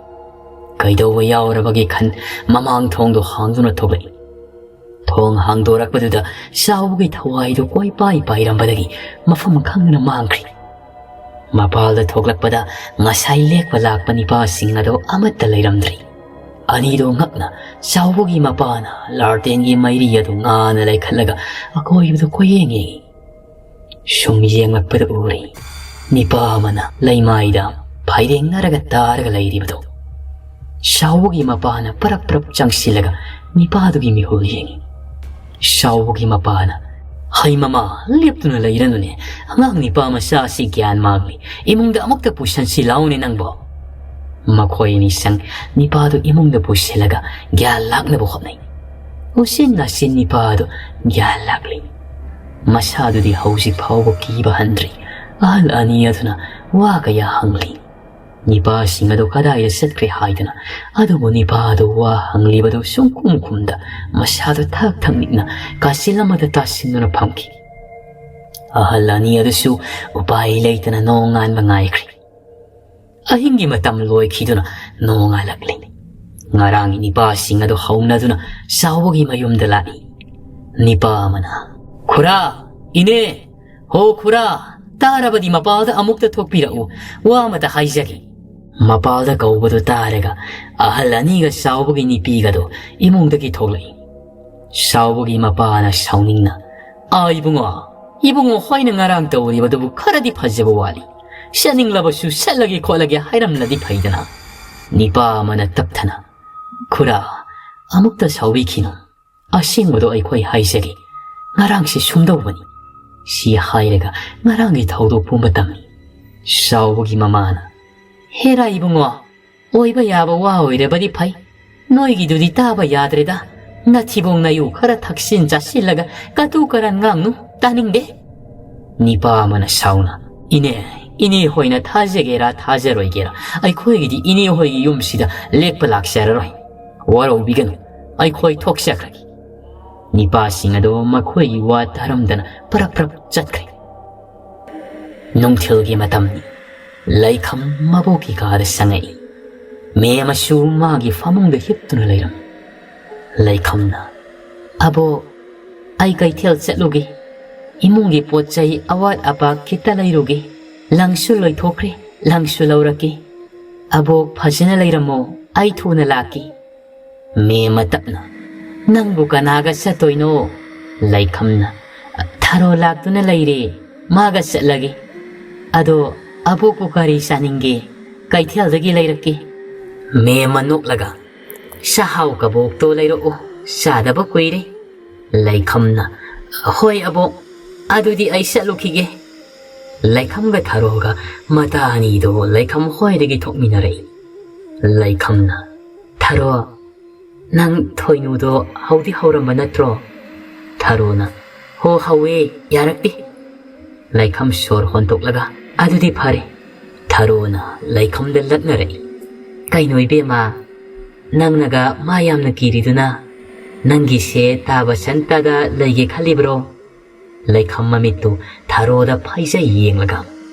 ꯀꯩꯗꯧꯕ ꯌꯥꯎꯔꯕꯒꯦ ꯈꯟ ꯃꯃꯥꯡ ꯊꯣꯡꯗꯨ ꯍꯥꯡꯗꯨꯅ ꯊꯣꯛꯂꯛꯏ꯫ ꯊꯣꯡ ꯍꯥꯡꯗꯣꯔꯛꯄꯗꯨꯗ ꯆꯥꯎꯕꯒꯤ ꯊꯋꯥꯏꯗꯨ ꯀꯣꯏꯄꯥꯏ ꯄꯥꯏꯔꯝꯕꯗꯒꯤ ꯃꯐꯝ ꯈꯪꯗꯅ ꯃꯥꯡꯈ꯭ꯔꯤ꯫ ꯃꯄꯥꯜꯗ ꯊꯣꯛꯂꯛꯄꯗ ꯉꯁꯥꯏ ꯂꯦꯛꯄ ꯂꯥꯛꯄ ꯅꯤꯄꯥꯁꯤꯡ ꯑꯗꯨ ꯑꯃꯠꯇ ꯂꯩꯔꯝꯗ꯭ꯔꯤ꯫ ꯑꯅꯤꯗꯨ ꯉꯛꯅ ꯆꯥꯎꯕꯒꯤ ꯃꯄꯥꯅ ꯂꯥꯔꯇꯦꯟꯒꯤ ꯃꯩꯔꯤ ꯑꯗꯨ ꯉꯥꯅ ꯂꯩꯈꯠꯂꯒ ꯑꯀꯣꯏꯕꯗꯨ ꯀꯣꯏꯌꯦꯡ ꯌꯦꯡꯏ꯫ ꯁꯨꯝ ꯌꯦꯡꯂꯛꯄꯗ ꯎꯔꯤ, ꯅꯤꯄꯥ ꯑꯃꯅ ꯂꯩꯃꯥꯏꯗ ꯐꯥꯏꯔꯦꯡꯅꯔꯒ ꯇꯥꯔꯒ ꯂꯩꯔꯤꯕꯗꯨ꯫ ꯁꯥꯎꯕꯒꯤ ꯃꯄꯥꯅ ꯄꯔꯞ ꯄꯔꯞ ꯆꯪꯁꯤꯜꯂꯒ ꯅꯤꯄꯥꯗꯨꯒꯤ ꯃꯤꯍꯨꯜ ꯌꯦꯡꯏ꯫ ꯁꯥꯎꯕꯒꯤ ꯃꯄꯥꯅ, "ꯍꯩ ꯃꯃꯥ, ꯂꯦꯞꯇꯨꯅ ꯂꯩꯔꯅꯨꯅꯦ꯫ ꯑꯉꯥꯡ ꯅꯤꯄꯥ ꯃꯆꯥ ꯑꯁꯤ ꯒ꯭ꯌꯥꯟ ꯃꯥꯡꯂꯤ꯫ ꯏꯃꯨꯡꯗ ꯑꯃꯨꯛꯇ ꯄꯨꯁꯟꯁꯤ ꯂꯥꯎꯅꯦ ꯅꯪꯕꯣ꯫" ꯃꯈꯣꯏ ꯑꯅꯤ ꯆꯪ ꯅꯤꯄꯥꯗꯨ ꯏꯃꯨꯡꯗ ꯄꯨꯁꯤꯜꯂꯒ ꯒ꯭ꯌꯥꯟ ꯂꯥꯛꯅꯕ ꯍꯣꯠꯅꯩ꯫ ꯎꯆꯤꯟ ꯅꯥꯆꯤꯟ ꯅꯤꯄꯥꯗꯨ ꯒ꯭ꯌꯥꯟ ꯂꯥꯛꯂꯤ꯫ ꯃꯁꯥꯗꯨꯗꯤ ꯍꯧꯖꯤꯛ ꯐꯥꯎꯕ ꯀꯤꯕ ꯍꯟꯗ꯭ꯔꯤ꯫ ꯑꯍꯜ ꯑꯅꯤ ꯑꯗꯨꯅ ꯋꯥ ꯀꯌꯥ ꯍꯪꯂꯤ꯫ ꯅꯤꯄꯥꯁꯤꯡ ꯑꯗꯨ ꯀꯗꯥꯏꯗ ꯆꯠꯈ꯭ꯔꯦ ꯍꯥꯏꯗꯨꯅ꯫ ꯑꯗꯨꯕꯨ ꯅꯤꯄꯥ ꯑꯗꯨ ꯋꯥ ꯍꯪꯂꯤꯕꯗꯨ ꯁꯨꯡꯈꯨꯝ ꯈꯨꯝꯗ ꯃꯁꯥꯗꯨ ꯊꯛ ꯊꯛ ꯅꯤꯛꯅ ꯀꯥꯆꯤꯜ ꯑꯃꯗ ꯇꯥꯁꯤꯟꯗꯨꯅ ꯐꯝꯈꯤ꯫ ꯑꯍꯜ ꯑꯅꯤ ꯑꯗꯨꯁꯨ ꯎꯄꯥꯏ ꯂꯩꯇꯅ ꯅꯣꯡꯉꯥꯟꯕ ꯉꯥꯏꯈ꯭ꯔꯤ꯫ ꯑꯍꯤꯡꯒꯤ ꯃꯇꯝ ꯂꯣꯏꯈꯤꯗꯨꯅ ꯅꯣꯡꯉꯥꯜꯂꯛꯂꯤ꯫ ꯉꯔꯥꯡꯒꯤ ꯅꯤꯄꯥꯁꯤꯡ ꯑꯗꯨ ꯍꯧꯅꯗꯨꯅ ꯆꯥꯎꯕꯒꯤ ꯃꯌꯨꯝꯗ ꯂꯥꯛꯏ꯫ ꯅꯤꯄꯥ ꯑꯃꯅ, "ꯈꯨꯔꯥ, ꯏꯅꯦ, ꯍꯣ ꯈꯨꯔꯥ, ꯇꯥꯔꯕꯗꯤ ꯃꯄꯥꯜꯗ ꯑꯃꯨꯛꯇ ꯊꯣꯛꯄꯤꯔꯛꯎ, ꯋꯥ ꯑꯃꯇ ꯍꯥꯏꯖꯒꯦ꯫" ꯃꯄꯥꯜꯗ ꯀꯧꯕꯗꯨ ꯇꯥꯔꯒ ꯑꯍꯜ ꯑꯅꯤꯒ ꯆꯥꯎꯕꯒꯤ ꯅꯤꯄꯤꯒꯗꯨ ꯏꯃꯨꯡꯗꯒꯤ ꯊꯣꯛꯂꯛꯏ꯫ ꯆꯥꯎꯕꯒꯤ ꯃꯄꯥꯅ ꯁꯥꯎꯅꯤꯡꯅ, "ꯑꯥ ꯏꯕꯨꯡꯉꯣ, ꯏꯕꯨꯡꯉꯣ ꯍꯣꯏꯅ ꯉꯔꯥꯡ ꯇꯧꯔꯤꯕꯗꯨꯕꯨ ꯈꯔꯗꯤ ꯐꯖꯕ ꯋꯥꯠꯂꯤ꯫ ꯆꯠꯅꯤꯡꯂꯕꯁꯨ ꯆꯠꯂꯒꯦ ꯈꯣꯠꯂꯒꯦ ꯍꯥꯏꯔꯝꯂꯗꯤ ꯐꯩꯗꯅ꯫" ꯅꯤꯄꯥ ꯑꯃꯅ ꯇꯞꯊꯅ, "ꯈꯨꯔꯥ, "ꯑꯃꯨꯛꯇ ꯁꯥꯎꯕꯤꯈꯤꯅꯨ, ꯑꯁꯦꯡꯕꯗꯣ ꯑꯩꯈꯣꯏ ꯍꯥꯏꯖꯒꯦ, ꯉꯔꯥꯡꯁꯤ ꯁꯨꯝꯗꯧꯕꯅꯤ" ꯁꯤ ꯍꯥꯏꯔꯒ ꯉꯔꯥꯡꯒꯤ ꯊꯧꯗꯣꯛ ꯄꯨꯝꯕ ꯇꯝꯃꯤ꯫ ꯁꯥꯎꯕꯒꯤ ꯃꯃꯥꯅ, "ꯍꯦꯔꯥ ꯏꯕꯨꯡꯉꯣ, ꯑꯣꯏꯕ ꯌꯥꯕ ꯋꯥ ꯑꯣꯏꯔꯕꯗꯤ ꯐꯩ, ꯅꯣꯏꯒꯤꯗꯨꯗꯤ ꯇꯥꯕ ꯌꯥꯗ꯭ꯔꯦꯗ꯫ ꯅꯊꯤꯕꯣꯡ ꯅꯌꯨ ꯈꯔ ꯊꯛꯆꯤꯟ ꯆꯥꯁꯤꯜꯂꯒ ꯀꯇꯨ ꯀꯔꯟ ꯉꯥꯡꯅꯨ, ꯇꯥꯅꯤꯡꯗꯦ"꯫ ꯅꯤꯄꯥ ꯑꯃꯅ ꯁꯥꯎꯅ, "ꯏꯅꯦ, ꯏꯅꯦ ꯍꯣꯏꯅ ꯊꯥꯖꯒꯦꯔꯥ ꯊꯥꯖꯔꯣꯏꯒꯦꯔꯥ, ꯑꯩꯈꯣꯏꯒꯤꯗꯤ ꯏꯅꯦ ꯍꯣꯏꯒꯤ ꯌꯨꯝꯁꯤꯗ ꯂꯦꯛꯄ ꯂꯥꯛꯆꯔꯔꯣꯏ꯫ ꯋꯥꯔꯧꯕꯤꯒꯅꯨ, ꯑꯩꯈꯣꯏ ꯊꯣꯛꯆꯈ꯭ꯔꯒꯦ"꯫ ꯅꯤꯄꯥꯁꯤꯡ ꯑꯗꯣ ꯃꯈꯣꯏꯒꯤ ꯋꯥ ꯇꯥꯔꯝꯗꯅ ꯄꯔꯞ ꯄꯔꯞ ꯆꯠꯈ꯭ꯔꯦ꯫ ꯅꯨꯡꯊꯤꯜꯒꯤ ꯃꯇꯝꯅꯤ꯫ ꯂꯩꯈꯝ ꯃꯕꯣꯛꯀꯤ ꯀꯥꯗ ꯆꯪꯉꯛꯏ꯫ ꯃꯦꯝ ꯑꯃꯁꯨ ꯃꯥꯒꯤ ꯐꯃꯨꯡꯗ ꯍꯤꯞꯇꯨꯅ ꯂꯩꯔꯝꯃꯤ꯫ ꯂꯩꯈꯝꯅ, "ꯑꯕꯣꯛ, ꯑꯩ ꯀꯩꯊꯦꯜ ꯆꯠꯂꯨꯒꯦ꯫ ꯏꯃꯨꯡꯒꯤ ꯄꯣꯠ ꯆꯩ ꯑꯋꯥꯠ ꯑꯄꯥ ꯈꯤꯇ ꯂꯩꯔꯨꯒꯦ꯫ ꯂꯪꯁꯨ ꯂꯣꯏꯊꯣꯛꯈ꯭ꯔꯦ, ꯂꯪꯁꯨ ꯂꯧꯔꯛꯀꯦ꯫ ꯑꯕꯣꯛ ꯐꯖꯅ ꯂꯩꯔꯝꯃꯣ, ꯑꯩ ꯊꯨꯅ ꯂꯥꯛꯀꯦ"꯫ ꯃꯦꯝ ꯑꯃ ꯇꯞꯅ, "ꯅꯪꯕꯨ ꯀꯅꯥꯒ ꯆꯠꯇꯣꯏꯅꯣ?" ꯂꯩꯈꯝꯅ, "ꯊꯔꯣ ꯂꯥꯛꯇꯨꯅ ꯂꯩꯔꯦ, ꯃꯥꯒ ꯆꯠꯂꯒꯦ꯫ ꯑꯗꯣ ꯑꯕꯣꯛꯄꯨ ꯀꯔꯤ ꯆꯥꯅꯤꯡꯒꯦ? ꯀꯩꯊꯦꯜꯗꯒꯤ ꯂꯩꯔꯛꯀꯦ"꯫ ꯃꯦꯝ ꯑꯃ ꯅꯣꯛꯂꯒ, "ꯆꯥꯛꯍꯥꯎ ꯀꯕꯣꯛꯇꯣ ꯂꯩꯔꯛꯎ, ꯆꯥꯗꯕ ꯀꯨꯏꯔꯦ"꯫ ꯂꯩꯈꯝꯅ, "ꯍꯣꯏ ꯑꯕꯣꯛ, ꯑꯗꯨꯗꯤ ꯑꯩ ꯆꯠꯂꯨꯈꯤꯒꯦ"꯫ ꯂꯩꯈꯝꯒ ꯊꯔꯣꯒ ꯃꯇꯥ ꯑꯅꯤꯗꯣ ꯂꯩꯈꯝ ꯍꯣꯏꯗꯒꯤ ꯊꯣꯛꯃꯤꯟꯅꯔꯛꯏ꯫ ꯂꯩꯈꯝꯅ, "ꯊꯔꯣ, ꯅꯪ ꯊꯣꯏꯅꯨꯗꯣ ꯍꯧꯗꯤ ꯍꯧꯔꯝꯕ ꯅꯠꯇ꯭ꯔꯣ?" ꯊꯔꯣꯅ, "ꯍꯣ, ꯍꯧꯋꯦ, ꯌꯥꯔꯛꯇꯦ"꯫ ꯂꯩꯈꯝ ꯁꯣꯔ ꯍꯣꯟꯇꯣꯛꯂꯒ, "ꯑꯗꯨꯗꯤ ꯐꯔꯦ"꯫ ꯊꯔꯣꯅ ꯂꯩꯈꯝꯗ ꯂꯛꯅꯔꯛꯏ꯫ "ꯀꯩꯅꯣ ꯏꯕꯦꯝꯃ, ꯅꯪꯅꯒ ꯃꯥ ꯌꯥꯝꯅ ꯀꯤꯔꯤꯗꯨꯅ? ꯅꯪꯒꯤꯁꯦ ꯇꯥꯕ ꯁꯟꯇꯥꯗ ꯂꯩꯒꯦ ꯈꯜꯂꯤꯕ꯭ꯔꯣ?" ꯂꯩꯈꯝ ꯃꯃꯤꯠꯇꯨ ꯊꯔꯣꯗ ꯐꯩꯖꯩ ꯌꯦꯡꯂꯒ,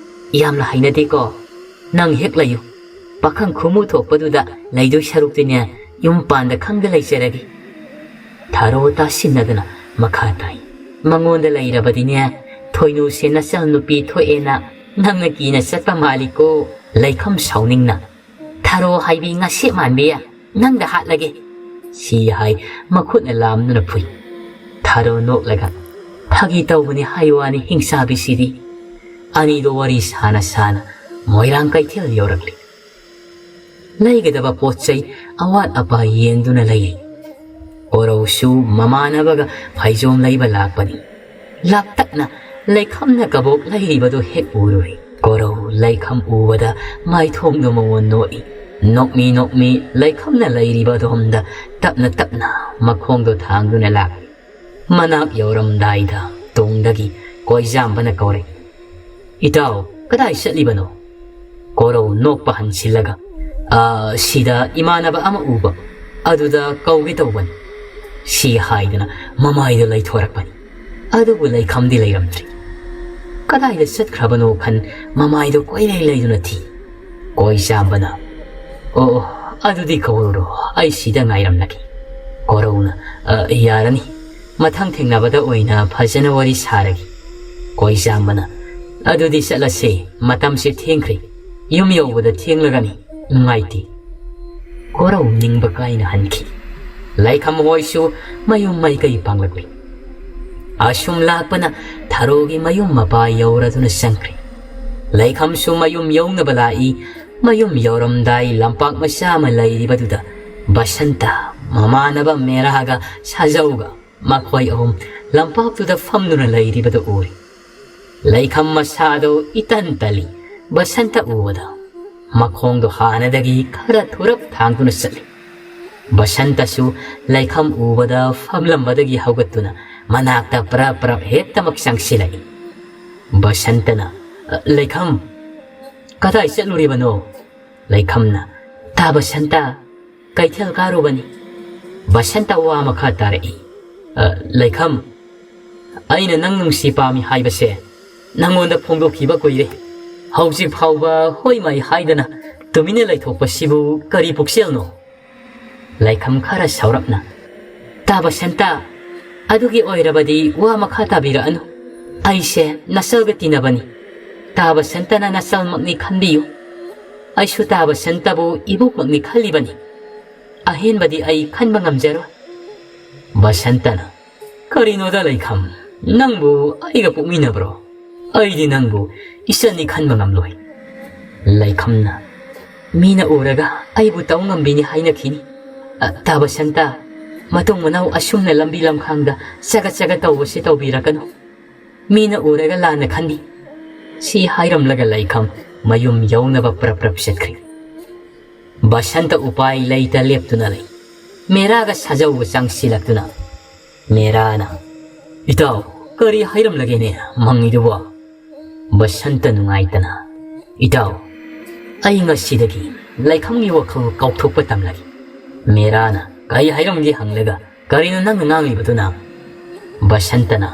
"ꯌꯥꯝꯅ ꯍꯩꯅꯗꯦꯀꯣ꯫ ꯅꯪ ꯍꯦꯛ ꯂꯩꯌꯨ꯫ ꯄꯥꯈꯪ ꯈꯨꯃꯨ ꯊꯣꯛꯄꯗꯨꯗ ꯂꯩꯗꯣꯏ ꯁꯔꯨꯛꯇꯤꯅꯦ, ꯌꯨꯝ ꯄꯥꯟꯗ ꯈꯪꯗ ꯂꯩꯖꯔꯒꯦ"꯫ ꯊꯔꯣ ꯇꯥꯁꯤꯟꯅꯗꯅ ꯃꯈꯥ ꯇꯥꯏ, "ꯃꯉꯣꯟꯗ ꯂꯩꯔꯕꯗꯤꯅꯦ, ꯊꯣꯏꯅꯨꯁꯦ ꯅꯆꯟ ꯅꯨꯄꯤ ꯊꯣꯛꯑꯦꯅ ꯅꯪꯅ ꯀꯤꯅ ꯆꯠꯄ ꯃꯥꯜꯂꯤꯀꯣ"꯫ ꯂꯩꯈꯝ ꯁꯥꯎꯅꯤꯡꯅ, "ꯊꯔꯣ ꯍꯥꯏꯕꯤ ꯉꯁꯦꯞ ꯃꯥꯟꯕꯤ, ꯅꯪꯗ ꯍꯥꯠꯂꯒꯦ"꯫ ꯁꯤ ꯍꯥꯏ ꯃꯈꯨꯠꯅ ꯂꯥꯝꯗꯨꯅ ꯐꯨꯏ꯫ ꯊꯔꯣ ꯅꯣꯛꯂꯒ, "ꯐꯥꯒꯤ ꯇꯧꯕꯅꯤ ꯍꯥꯏ ꯋꯥꯅꯤ ꯍꯤꯡꯆꯥꯕꯤꯁꯤꯗꯤ"꯫ ꯑꯅꯤꯗꯣ ꯋꯥꯔꯤ ꯁꯥꯅ ꯁꯥꯅ ꯃꯣꯏꯔꯥꯡ ꯀꯩꯊꯦꯜ ꯌꯧꯔꯛꯂꯤ꯫ ꯂꯩꯒꯗꯕ ꯄꯣꯠ ꯆꯩ ꯑꯋꯥꯠ ꯑꯄꯥ ꯌꯦꯡꯗꯨꯅ ꯂꯩꯔꯤ꯫ ꯀꯣꯔꯧꯁꯨ ꯃꯃꯥꯟꯅꯕꯒ ꯐꯩꯖꯣꯝ ꯂꯩꯕ ꯂꯥꯛꯄꯅꯤ꯫ ꯂꯥꯞꯇꯛꯅ ꯂꯩꯈꯝꯅ ꯀꯕꯣꯛ ꯂꯩꯔꯤꯕꯗꯨ ꯍꯦꯛ ꯎꯔꯨꯔꯦ꯫ ꯀꯣꯔꯧ ꯂꯩꯈꯝ ꯎꯕꯗ ꯃꯥꯏꯊꯣꯡꯗꯣ ꯃꯉꯣꯟ ꯅꯣꯛꯏ꯫ ꯅꯣꯛꯃꯤ ꯅꯣꯛꯃꯤ ꯂꯩꯈꯝꯅ ꯂꯩꯔꯤꯕ ꯑꯗꯣꯝꯗ ꯇꯞꯅ ꯇꯞꯅ ꯃꯈꯣꯡꯗꯣ ꯊꯥꯡꯗꯨꯅ ꯂꯥꯛꯏ꯫ ꯃꯅꯥꯛ ꯌꯧꯔꯝꯗꯥꯏꯗ ꯇꯨꯡꯗꯒꯤ ꯀꯣꯏꯖꯥꯝꯕꯅ ꯀꯧꯔꯛꯏ, "ꯏꯇꯥꯎ, ꯀꯗꯥꯏ ꯆꯠꯂꯤꯕꯅꯣ?" ꯀꯣꯔꯧ ꯅꯣꯛꯄ ꯍꯟꯁꯤꯜꯂꯒ, "ꯑ, ꯁꯤꯗ ꯏꯃꯥꯟꯅꯕ ꯑꯃ ꯎꯕ, ꯑꯗꯨꯗ ꯀꯧꯒꯦ ꯇꯧꯕꯅꯤ," ꯁꯤ ꯍꯥꯏꯗꯨꯅ ꯃꯃꯥꯏꯗ ꯂꯩꯊꯣꯔꯛꯄꯅꯤ꯫ ꯑꯗꯨꯕꯨ ꯂꯩꯈꯝꯗꯤ ꯂꯩꯔꯝꯗ꯭ꯔꯤ꯫ ꯀꯗꯥꯏꯗ ꯆꯠꯈ꯭ꯔꯕꯅꯣ ꯈꯟ ꯃꯃꯥꯏꯗꯣ ꯀꯣꯏꯂꯩ ꯂꯩꯗꯨꯅ ꯊꯤ꯫ ꯀꯣꯏꯖꯥꯝꯕꯅ, "ꯑꯣ, ꯑꯣ, ꯑꯗꯨꯗꯤ ꯀꯧꯔꯨꯔꯣ, ꯑꯩ ꯁꯤꯗ ꯉꯥꯏꯔꯝꯂꯒꯦ꯫" ꯀꯣꯔꯧꯅ, "ꯑ, ꯌꯥꯔꯅꯤ, ꯃꯊꯪ ꯊꯦꯡꯅꯕꯗ ꯑꯣꯏꯅ ꯐꯖꯅ ꯋꯥꯔꯤ ꯁꯥꯔꯒꯦ꯫" ꯀꯣꯏꯖꯥꯝꯕꯅ, "ꯑꯗꯨꯗꯤ ꯆꯠꯂꯁꯦ, ꯃꯇꯝꯁꯦ ꯊꯦꯡꯈ꯭ꯔꯦ, ꯌꯨꯝ ꯌꯧꯕꯗ ꯊꯦꯡꯂꯒꯅꯤ, ꯅꯨꯡꯉꯥꯏꯇꯦ꯫" ꯀꯣꯔꯧ ꯅꯤꯡꯕ ꯀꯥꯏꯅ ꯍꯟꯈꯤ꯫ ꯂꯩꯈꯝ ꯍꯣꯏꯁꯨ ꯃꯌꯨꯝ ꯃꯥꯏꯀꯩ ꯄꯥꯡꯂꯛꯂꯤ꯫ ꯑꯁꯨꯝ ꯂꯥꯛꯄꯅ ꯊꯔꯣꯒꯤ ꯃꯌꯨꯝ ꯃꯄꯥ ꯌꯧꯔꯗꯨꯅ ꯆꯪꯈ꯭ꯔꯦ꯫ ꯂꯩꯈꯝꯁꯨ ꯃꯌꯨꯝ ꯌꯧꯅꯕ ꯂꯥꯛꯏ꯫ ꯃꯌꯨꯝ ꯌꯧꯔꯝꯗꯥꯏ ꯂꯝꯄꯥꯛ ꯃꯆꯥ ꯑꯃ ꯂꯩꯔꯤꯕꯗꯨꯗ ꯕꯁꯟꯇ, ꯃꯃꯥꯟꯅꯕ ꯃꯦꯔꯥꯒ ꯁꯥꯖꯧꯒ ꯃꯈꯣꯏ ꯑꯍꯨꯝ ꯂꯝꯄꯥꯛꯇꯨꯗ ꯐꯝꯗꯨꯅ ꯂꯩꯔꯤꯕꯗꯨ ꯎꯔꯦ꯫ ꯂꯩꯈꯝ ꯃꯁꯥꯗꯨ ꯏꯇꯟ ꯇꯜꯂꯤ꯫ ꯕꯁꯟꯇ ꯎꯕꯗ ꯃꯈꯣꯡꯗꯣ ꯍꯥꯟꯅꯗꯒꯤ ꯈꯔ ꯊꯨꯔꯞ ꯊꯥꯡꯗꯨꯅ ꯆꯠꯂꯤ꯫ ꯕꯁꯟꯇꯁꯨ ꯂꯩꯈꯝ ꯎꯕꯗ ꯐꯝꯂꯝꯕꯗꯒꯤ ꯍꯧꯒꯠꯇꯨꯅ ꯃꯅꯥꯛꯇ ꯄꯔꯞ ꯄꯔꯞ ꯍꯦꯛꯇꯃꯛ ꯆꯪꯁꯤꯜꯂꯛꯏ꯫ ꯕꯁꯟꯇꯅ, "ꯑ, ꯂꯩꯈꯝ, ꯀꯗꯥꯏ ꯆꯠꯂꯨꯔꯤꯕꯅꯣ?" ꯂꯩꯈꯝꯅ, "ꯇꯥ ꯕꯁꯟꯇ, ꯀꯩꯊꯦꯜ ꯀꯥꯔꯨꯕꯅꯤ꯫" ꯕꯁꯟꯇ ꯋꯥ ꯃꯈꯥ ꯇꯥꯔꯛꯏ, "ꯑ, ꯂꯩꯈꯝ, ꯑꯩꯅ ꯅꯪ ꯅꯨꯡꯁꯤ ꯄꯥꯝꯃꯤ ꯍꯥꯏꯕꯁꯦ ꯅꯪꯉꯣꯟꯗ ꯐꯣꯡꯗꯣꯛꯈꯤꯕ ꯀꯨꯏꯔꯦ꯫ ꯍꯧꯖꯤꯛ ꯐꯥꯎꯕ ꯍꯣꯏ ꯃꯥꯏ ꯍꯥꯏꯗꯅ ꯇꯨꯃꯤꯟꯅ ꯂꯩꯊꯣꯛꯄꯁꯤꯕꯨ ꯀꯔꯤ ꯄꯨꯛꯆꯦꯜꯅꯣ?" ꯂꯩꯈꯝ ꯈꯔ ꯁꯥꯎꯔꯞꯅ, "ꯇꯥ ꯕꯁꯟꯇ, ꯑꯗꯨꯒꯤ ꯑꯣꯏꯔꯕꯗꯤ ꯋꯥ ꯃꯈꯥ ꯇꯥꯕꯤꯔꯛꯑꯅꯨ꯫ ꯑꯩꯁꯦ ꯅꯆꯜꯒ ꯇꯤꯟꯅꯕꯅꯤ꯫ ꯇꯥ ꯕꯁꯟꯇꯅ ꯅꯆꯜꯃꯛꯅꯤ ꯈꯟꯕꯤꯌꯨ꯫ ꯑꯩꯁꯨ ꯇꯥ ꯕꯁꯟꯇꯕꯨ ꯏꯕꯣꯛꯃꯛꯅꯤ ꯈꯜꯂꯤꯕꯅꯤ꯫ ꯑꯍꯦꯟꯕꯗꯤ ꯑꯩ ꯈꯟꯕ ꯉꯝꯖꯔꯣꯏ꯫" ꯕꯁꯟꯇꯅ, "ꯀꯔꯤꯅꯣꯗ ꯂꯩꯈꯝ, ꯅꯪꯕꯨ ꯑꯩꯒ ꯄꯣꯛꯃꯤꯟꯅꯕ꯭ꯔꯣ? ꯑꯩꯗꯤ ꯅꯪꯕꯨ ꯏꯆꯟꯅꯤ ꯈꯟꯕ ꯉꯝꯂꯣꯏ꯫" ꯂꯩꯈꯝꯅ, "ꯃꯤꯅ ꯎꯔꯒ ꯑꯩꯕꯨ ꯇꯧ ꯉꯝꯕꯤꯅꯤ ꯍꯥꯏꯅꯈꯤꯅꯤ꯫ ꯑ, ꯇꯥ ꯕꯁꯟꯇ, ꯃꯇꯨꯡ ꯃꯅꯥꯎ ꯑꯁꯨꯝꯅ ꯂꯝꯕꯤ ꯂꯝꯈꯥꯡꯗ ꯆꯒꯠ ꯆꯒꯠ ꯇꯧꯕꯁꯤ ꯇꯧꯕꯤꯔꯛꯀꯅꯨ꯫ ꯃꯤꯅ ꯎꯔꯒ ꯂꯥꯟꯅ ꯈꯟꯅꯤ꯫ ꯁꯤ ꯍꯥꯏꯔꯝꯂꯒ ꯂꯩꯈꯝ ꯃꯌꯨꯝ ꯌꯧꯅꯕ ꯄ꯭ꯔꯞ ꯄ꯭ꯔꯞ ꯆꯠꯈ꯭ꯔꯦ꯫ ꯕꯁꯟꯇ ꯎꯄꯥꯏ ꯂꯩꯇ ꯂꯦꯞꯇꯨꯅ ꯂꯩ꯫ ꯃꯦꯔꯥꯒ ꯁꯥꯖꯧꯒ ꯆꯪꯁꯤꯜꯂꯛꯇꯨꯅ ꯃꯦꯔꯥꯅ, "ꯏꯇꯥꯎ, ꯀꯔꯤ ꯍꯥꯏꯔꯝꯂꯒꯦꯅꯦ ꯃꯪꯉꯤꯗꯨꯕꯣ?" ꯕꯁꯟꯇ ꯅꯨꯡꯉꯥꯏꯇꯅ, "ꯏꯇꯥꯎ, ꯑꯩ ꯉꯁꯤꯗꯒꯤ ꯂꯩꯈꯝꯒꯤ ꯋꯥꯈꯜ ꯀꯥꯎꯊꯣꯛꯄ ꯇꯝꯂꯒꯦ꯫" ꯃꯦꯔꯥꯅ, "ꯀꯔꯤ ꯍꯥꯏꯔꯝꯒꯦ?" ꯍꯪꯂꯒ, "ꯀꯔꯤꯅꯣ ꯅꯪꯅ ꯉꯥꯡꯂꯤꯕꯗꯨꯅ?" ꯕꯁꯟꯇꯅ,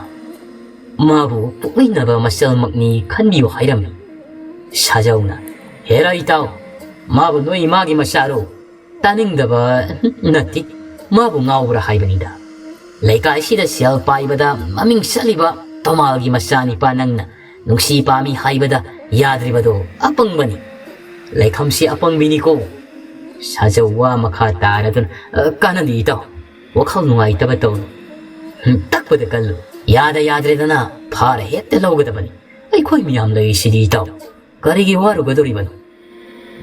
"ꯃꯥꯕꯨ ꯄꯣꯛꯃꯤꯟꯅꯕ ꯃꯆꯜꯃꯛꯅꯤ ꯈꯟꯕꯤꯌꯨ ꯍꯥꯏꯔꯝꯃꯤ꯫" ꯁꯥꯖꯧꯅ, "ꯍꯦꯔꯥ ꯏꯇꯥꯎ, ꯃꯥꯕꯨ ꯅꯣꯏ ꯏꯃꯥꯒꯤ ꯃꯆꯥꯔꯣ? ꯇꯥꯅꯤꯡꯗꯕ ꯅꯠꯇꯦ, ꯃꯥꯕꯨ ꯉꯥꯎꯕ꯭ꯔꯥ ꯍꯥꯏꯕꯅꯤꯗ꯫ ꯂꯩꯀꯥꯏꯁꯤꯗ ꯁꯦꯜ ꯄꯥꯏꯕꯗ ꯃꯃꯤꯡ ꯆꯠꯂꯤꯕ ꯇꯣꯃꯥꯜꯒꯤ ꯃꯆꯥꯅꯤꯄꯥ ꯅꯪꯅ ꯅꯨꯡꯁꯤ ꯄꯥꯝꯃꯤ ꯍꯥꯏꯕꯗ ꯌꯥꯗ꯭ꯔꯤꯕꯗꯣ ꯑꯄꯪꯕꯅꯤ꯫ ꯂꯩꯈꯝꯁꯤ ꯑꯄꯪꯕꯤꯅꯤꯀꯣ꯫" ꯁꯥꯖꯧ ꯋꯥ ꯃꯈꯥ ꯇꯥꯔꯗꯨꯅ, "ꯑ, ꯀꯥꯟꯅꯗꯦ ꯏꯇꯥꯎ, ꯋꯥꯈꯜ ꯅꯨꯡꯉꯥꯏꯇꯕ ꯇꯧꯅꯨ꯫ ꯍꯨꯝ, ꯇꯛꯄꯗ ꯀꯜꯂꯨ꯫ ꯌꯥꯗ ꯌꯥꯗ꯭ꯔꯦꯗꯅ ꯐꯥꯔ ꯍꯦꯛꯇ ꯂꯧꯒꯗꯕꯅꯤ꯫ ꯑꯩꯈꯣꯏ ꯃꯤꯌꯥꯝ ꯂꯩꯔꯤꯁꯤꯗꯤ ꯏꯇꯥꯎ, ꯀꯔꯤꯒꯤ ꯋꯥꯔꯨꯒꯗꯧꯔꯤꯕꯅꯣ?"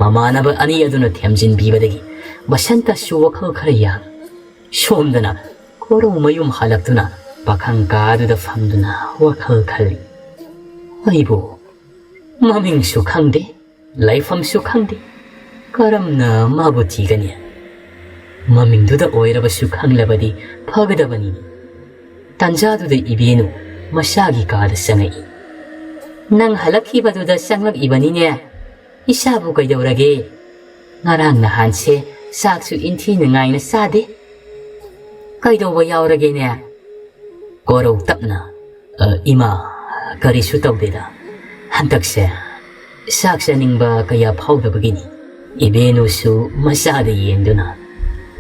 ꯃꯃꯥꯟꯅꯕ ꯑꯅꯤ ꯑꯗꯨꯅ ꯊꯦꯝꯖꯤꯟꯕꯤꯕꯗꯒꯤ ꯕꯁꯟꯇꯁꯨ ꯋꯥꯈꯜ ꯈꯔ ꯌꯥꯡ꯫ ꯁꯣꯝꯗꯅ ꯀꯣꯔꯧ ꯃꯌꯨꯝ ꯍꯜꯂꯛꯇꯨꯅ ꯄꯥꯈꯪ ꯀꯥꯗꯨꯗ ꯐꯝꯗꯨꯅ ꯋꯥꯈꯜ ꯈꯜꯂꯤ꯫ "ꯑꯩꯕꯨ ꯃꯃꯤꯡꯁꯨ ꯈꯪꯗꯦ, ꯂꯩꯐꯝꯁꯨ ꯈꯪꯗꯦ꯫ ꯀꯔꯝꯅ ꯃꯥꯕꯨ ꯊꯤꯒꯅꯤ? ꯃꯃꯤꯡꯗꯨꯗ ꯑꯣꯏꯔꯕꯁꯨ ꯈꯪꯂꯕꯗꯤ ꯐꯒꯗꯕꯅꯤ꯫" ꯇꯥꯟꯖꯥꯗꯨꯗ ꯏꯕꯦꯅꯨ ꯃꯆꯥꯒꯤ ꯀꯥꯗ ꯆꯪꯉꯛꯏ꯫ "ꯅꯪ ꯍꯜꯂꯛꯈꯤꯕꯗꯨꯗ ꯆꯪꯂꯛꯏꯕꯅꯤꯅꯦ꯫ ꯏꯆꯥꯕꯨ ꯀꯩꯗꯧꯔꯒꯦ? ꯉꯔꯥꯡ ꯅꯍꯥꯟꯁꯦ ꯆꯥꯛꯁꯨ ꯏꯟꯊꯤ ꯅꯨꯡꯉꯥꯏꯅ ꯆꯥꯗꯦ꯫ ꯀꯩꯗꯧꯕ ꯌꯥꯎꯔꯒꯦꯅꯦ?" ꯀꯣꯔꯧ ꯇꯞꯅ, "ꯑ, ꯏꯃꯥ, ꯀꯔꯤꯁꯨ ꯇꯧꯗꯦꯗ꯫ ꯍꯟꯗꯛꯁꯦ ꯆꯥꯛ ꯆꯥꯅꯤꯡꯕ ꯀꯌꯥ ꯐꯥꯎꯗꯕꯒꯤꯅꯤ꯫" ꯏꯕꯦꯅꯨꯁꯨ ꯃꯆꯥꯗ ꯌꯦꯡꯗꯨꯅ,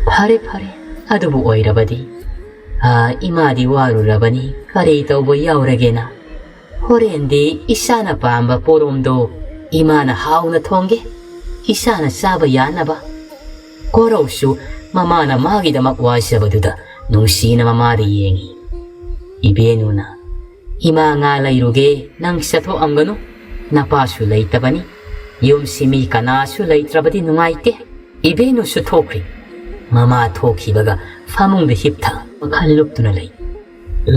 "ꯐꯔꯦ, ꯐꯔꯦ, ꯑꯗꯨꯕꯨ ꯑꯣꯏꯔꯕꯗꯤ꯫ ꯑ, ꯏꯃꯥꯗꯤ ꯋꯥꯔꯨꯔꯕꯅꯤ, ꯀꯔꯤ ꯇꯧꯕ ꯌꯥꯎꯔꯒꯦꯅ? ꯍꯣꯔꯦꯟꯗꯤ ꯏꯆꯥꯅ ꯄꯥꯝꯕ ꯄꯣꯔꯣꯝꯗꯣ ꯏꯃꯥꯅ ꯍꯥꯎꯅ ꯊꯣꯡꯒꯦ꯫ ꯏꯆꯥꯅ ꯆꯥꯕ ꯌꯥꯅꯕ꯫" ꯀꯣꯔꯧꯁꯨ ꯃꯃꯥꯅ ꯃꯥꯒꯤꯗꯃꯛ ꯋꯥꯖꯕꯗꯨꯗ ꯅꯨꯡꯁꯤꯅ ꯃꯃꯥꯗ ꯌꯦꯡꯉꯤ꯫ ꯏꯕꯦꯅꯨꯅ, "ꯏꯃꯥ ꯉꯥ ꯂꯩꯔꯨꯒꯦ, ꯅꯪ ꯆꯠꯊꯣꯛꯑꯝꯒꯅꯨ꯫ ꯅꯄꯥꯁꯨ ꯂꯩꯇꯕꯅꯤ꯫ ꯌꯨꯝꯁꯤ ꯃꯤ ꯀꯅꯥꯁꯨ ꯂꯩꯇ꯭ꯔꯕꯗꯤ ꯅꯨꯡꯉꯥꯏꯇꯦ꯫" ꯏꯕꯦꯅꯨꯁꯨ ꯊꯣꯛꯈ꯭ꯔꯤ꯫ ꯃꯃꯥ ꯊꯣꯛꯈꯤꯕꯒ ꯐꯃꯨꯡꯗ ꯍꯤꯞꯊ ꯃꯈꯜ ꯂꯨꯞꯇꯨꯅ ꯂꯩ꯫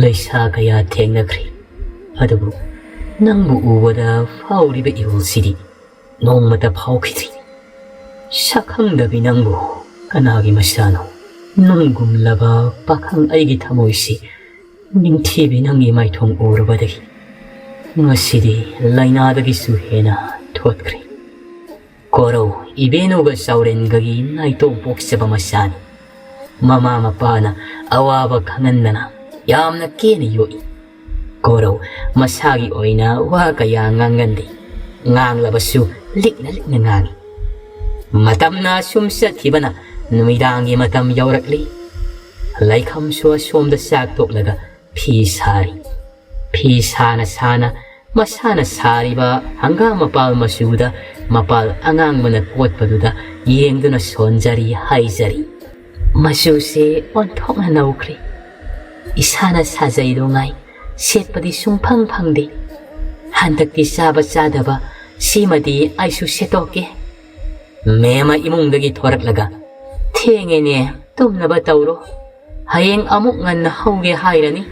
ꯂꯩꯁꯥ ꯀꯌꯥ ꯊꯦꯡꯅꯈ꯭ꯔꯦ, ꯑꯗꯨꯕꯨ ꯅꯪꯕꯨ ꯎꯕꯗ ꯐꯥꯎꯔꯤꯕ ꯏꯍꯨꯜꯁꯤꯗꯤ ꯅꯣꯡꯃꯇ ꯐꯥꯎꯈꯤꯗ꯭ꯔꯤ꯫ ꯁꯛꯈꯪꯗꯕꯤ ꯅꯪꯕꯨ ꯀꯅꯥꯒꯤ ꯃꯆꯥꯅꯣ? ꯅꯨꯡꯒꯨꯝꯂꯕ ꯄꯥꯈꯪ ꯑꯩꯒꯤ ꯊꯃꯣꯏꯁꯤ ꯅꯤꯡꯊꯤꯕꯤ ꯅꯪꯒꯤ ꯃꯥꯏꯊꯣꯡ ꯎꯔꯨꯕꯗꯒꯤ ꯉꯁꯤꯗꯤ ꯂꯥꯏꯅꯥꯗꯒꯤꯁꯨ ꯍꯦꯟꯅ ꯊꯣꯠꯈ꯭ꯔꯦ꯫ ꯀꯣꯔꯧ ꯏꯕꯦꯟꯅꯨꯒ ꯆꯥꯎꯔꯦꯟꯒꯒꯤ ꯅꯥꯏꯇꯣꯝ ꯄꯣꯛꯆꯕ ꯃꯆꯥꯅꯤ꯫ ꯃꯃꯥ ꯃꯄꯥꯅ ꯑꯋꯥꯕ ꯈꯪꯍꯟꯗꯅ ꯌꯥꯝꯅ ꯀꯦꯅ ꯌꯣꯛꯏ꯫ ꯀꯣꯔꯧ ꯃꯁꯥꯒꯤ ꯑꯣꯏꯅ ꯋꯥ ꯀꯌꯥ ꯉꯥꯡꯒꯟꯗꯦ꯫ ꯉꯥꯡꯂꯕꯁꯨ ꯂꯤꯛꯅ ꯂꯤꯛꯅ ꯉꯥꯡꯏ꯫ ꯃꯇꯝꯅ ꯁꯨꯝ ꯆꯠꯈꯤꯕꯅ ꯅꯨꯃꯤꯗꯥꯡꯒꯤ ꯃꯇꯝ ꯌꯧꯔꯛꯂꯤ꯫ ꯂꯩꯈꯝꯁꯨ ꯑꯁꯣꯝꯗ ꯆꯥꯛ ꯇꯣꯛꯂꯒ ꯐꯤ ꯁꯥꯔꯤ꯫ ꯐꯤ ꯁꯥꯅ ꯁꯥꯅ ꯃꯁꯥꯅ ꯁꯥꯔꯤꯕ ꯍꯪꯒꯥꯝ ꯃꯄꯥꯜ ꯃꯆꯨꯗ ꯃꯄꯥꯜ ꯑꯉꯥꯡꯕꯅ ꯀꯣꯠꯄꯗꯨꯗ ꯌꯦꯡꯗꯨꯅ ꯁꯣꯟꯖꯔꯤ ꯍꯥꯏꯖꯔꯤ꯫ ꯃꯆꯨꯁꯦ ꯑꯣꯟꯊꯣꯛꯅ ꯅꯧꯈ꯭ꯔꯦ꯫ ꯏꯁꯥꯅ ꯁꯥꯖꯩꯗꯨ ꯉꯥꯏ ꯁꯦꯠꯄꯗꯤ ꯁꯨꯡꯐꯪ ꯐꯪꯗꯦ꯫ ꯍꯟꯗꯛꯇꯤ ꯆꯥꯕ ꯆꯥꯗꯕ ꯁꯤꯃꯗꯤ ꯑꯩꯁꯨ ꯁꯦꯠꯇꯣꯛꯀꯦ꯫ ꯃꯦꯝꯃ ꯏꯃꯨꯡꯗꯒꯤ ꯊꯣꯔꯛꯂꯒ, "ꯊꯦꯡꯉꯦꯅꯦ, ꯇꯨꯝꯅꯕ ꯇꯧꯔꯣ꯫ ꯍꯌꯦꯡ ꯑꯃꯨꯛ ꯉꯟꯅ ꯍꯧꯒꯦ ꯍꯥꯏꯔꯅꯤ꯫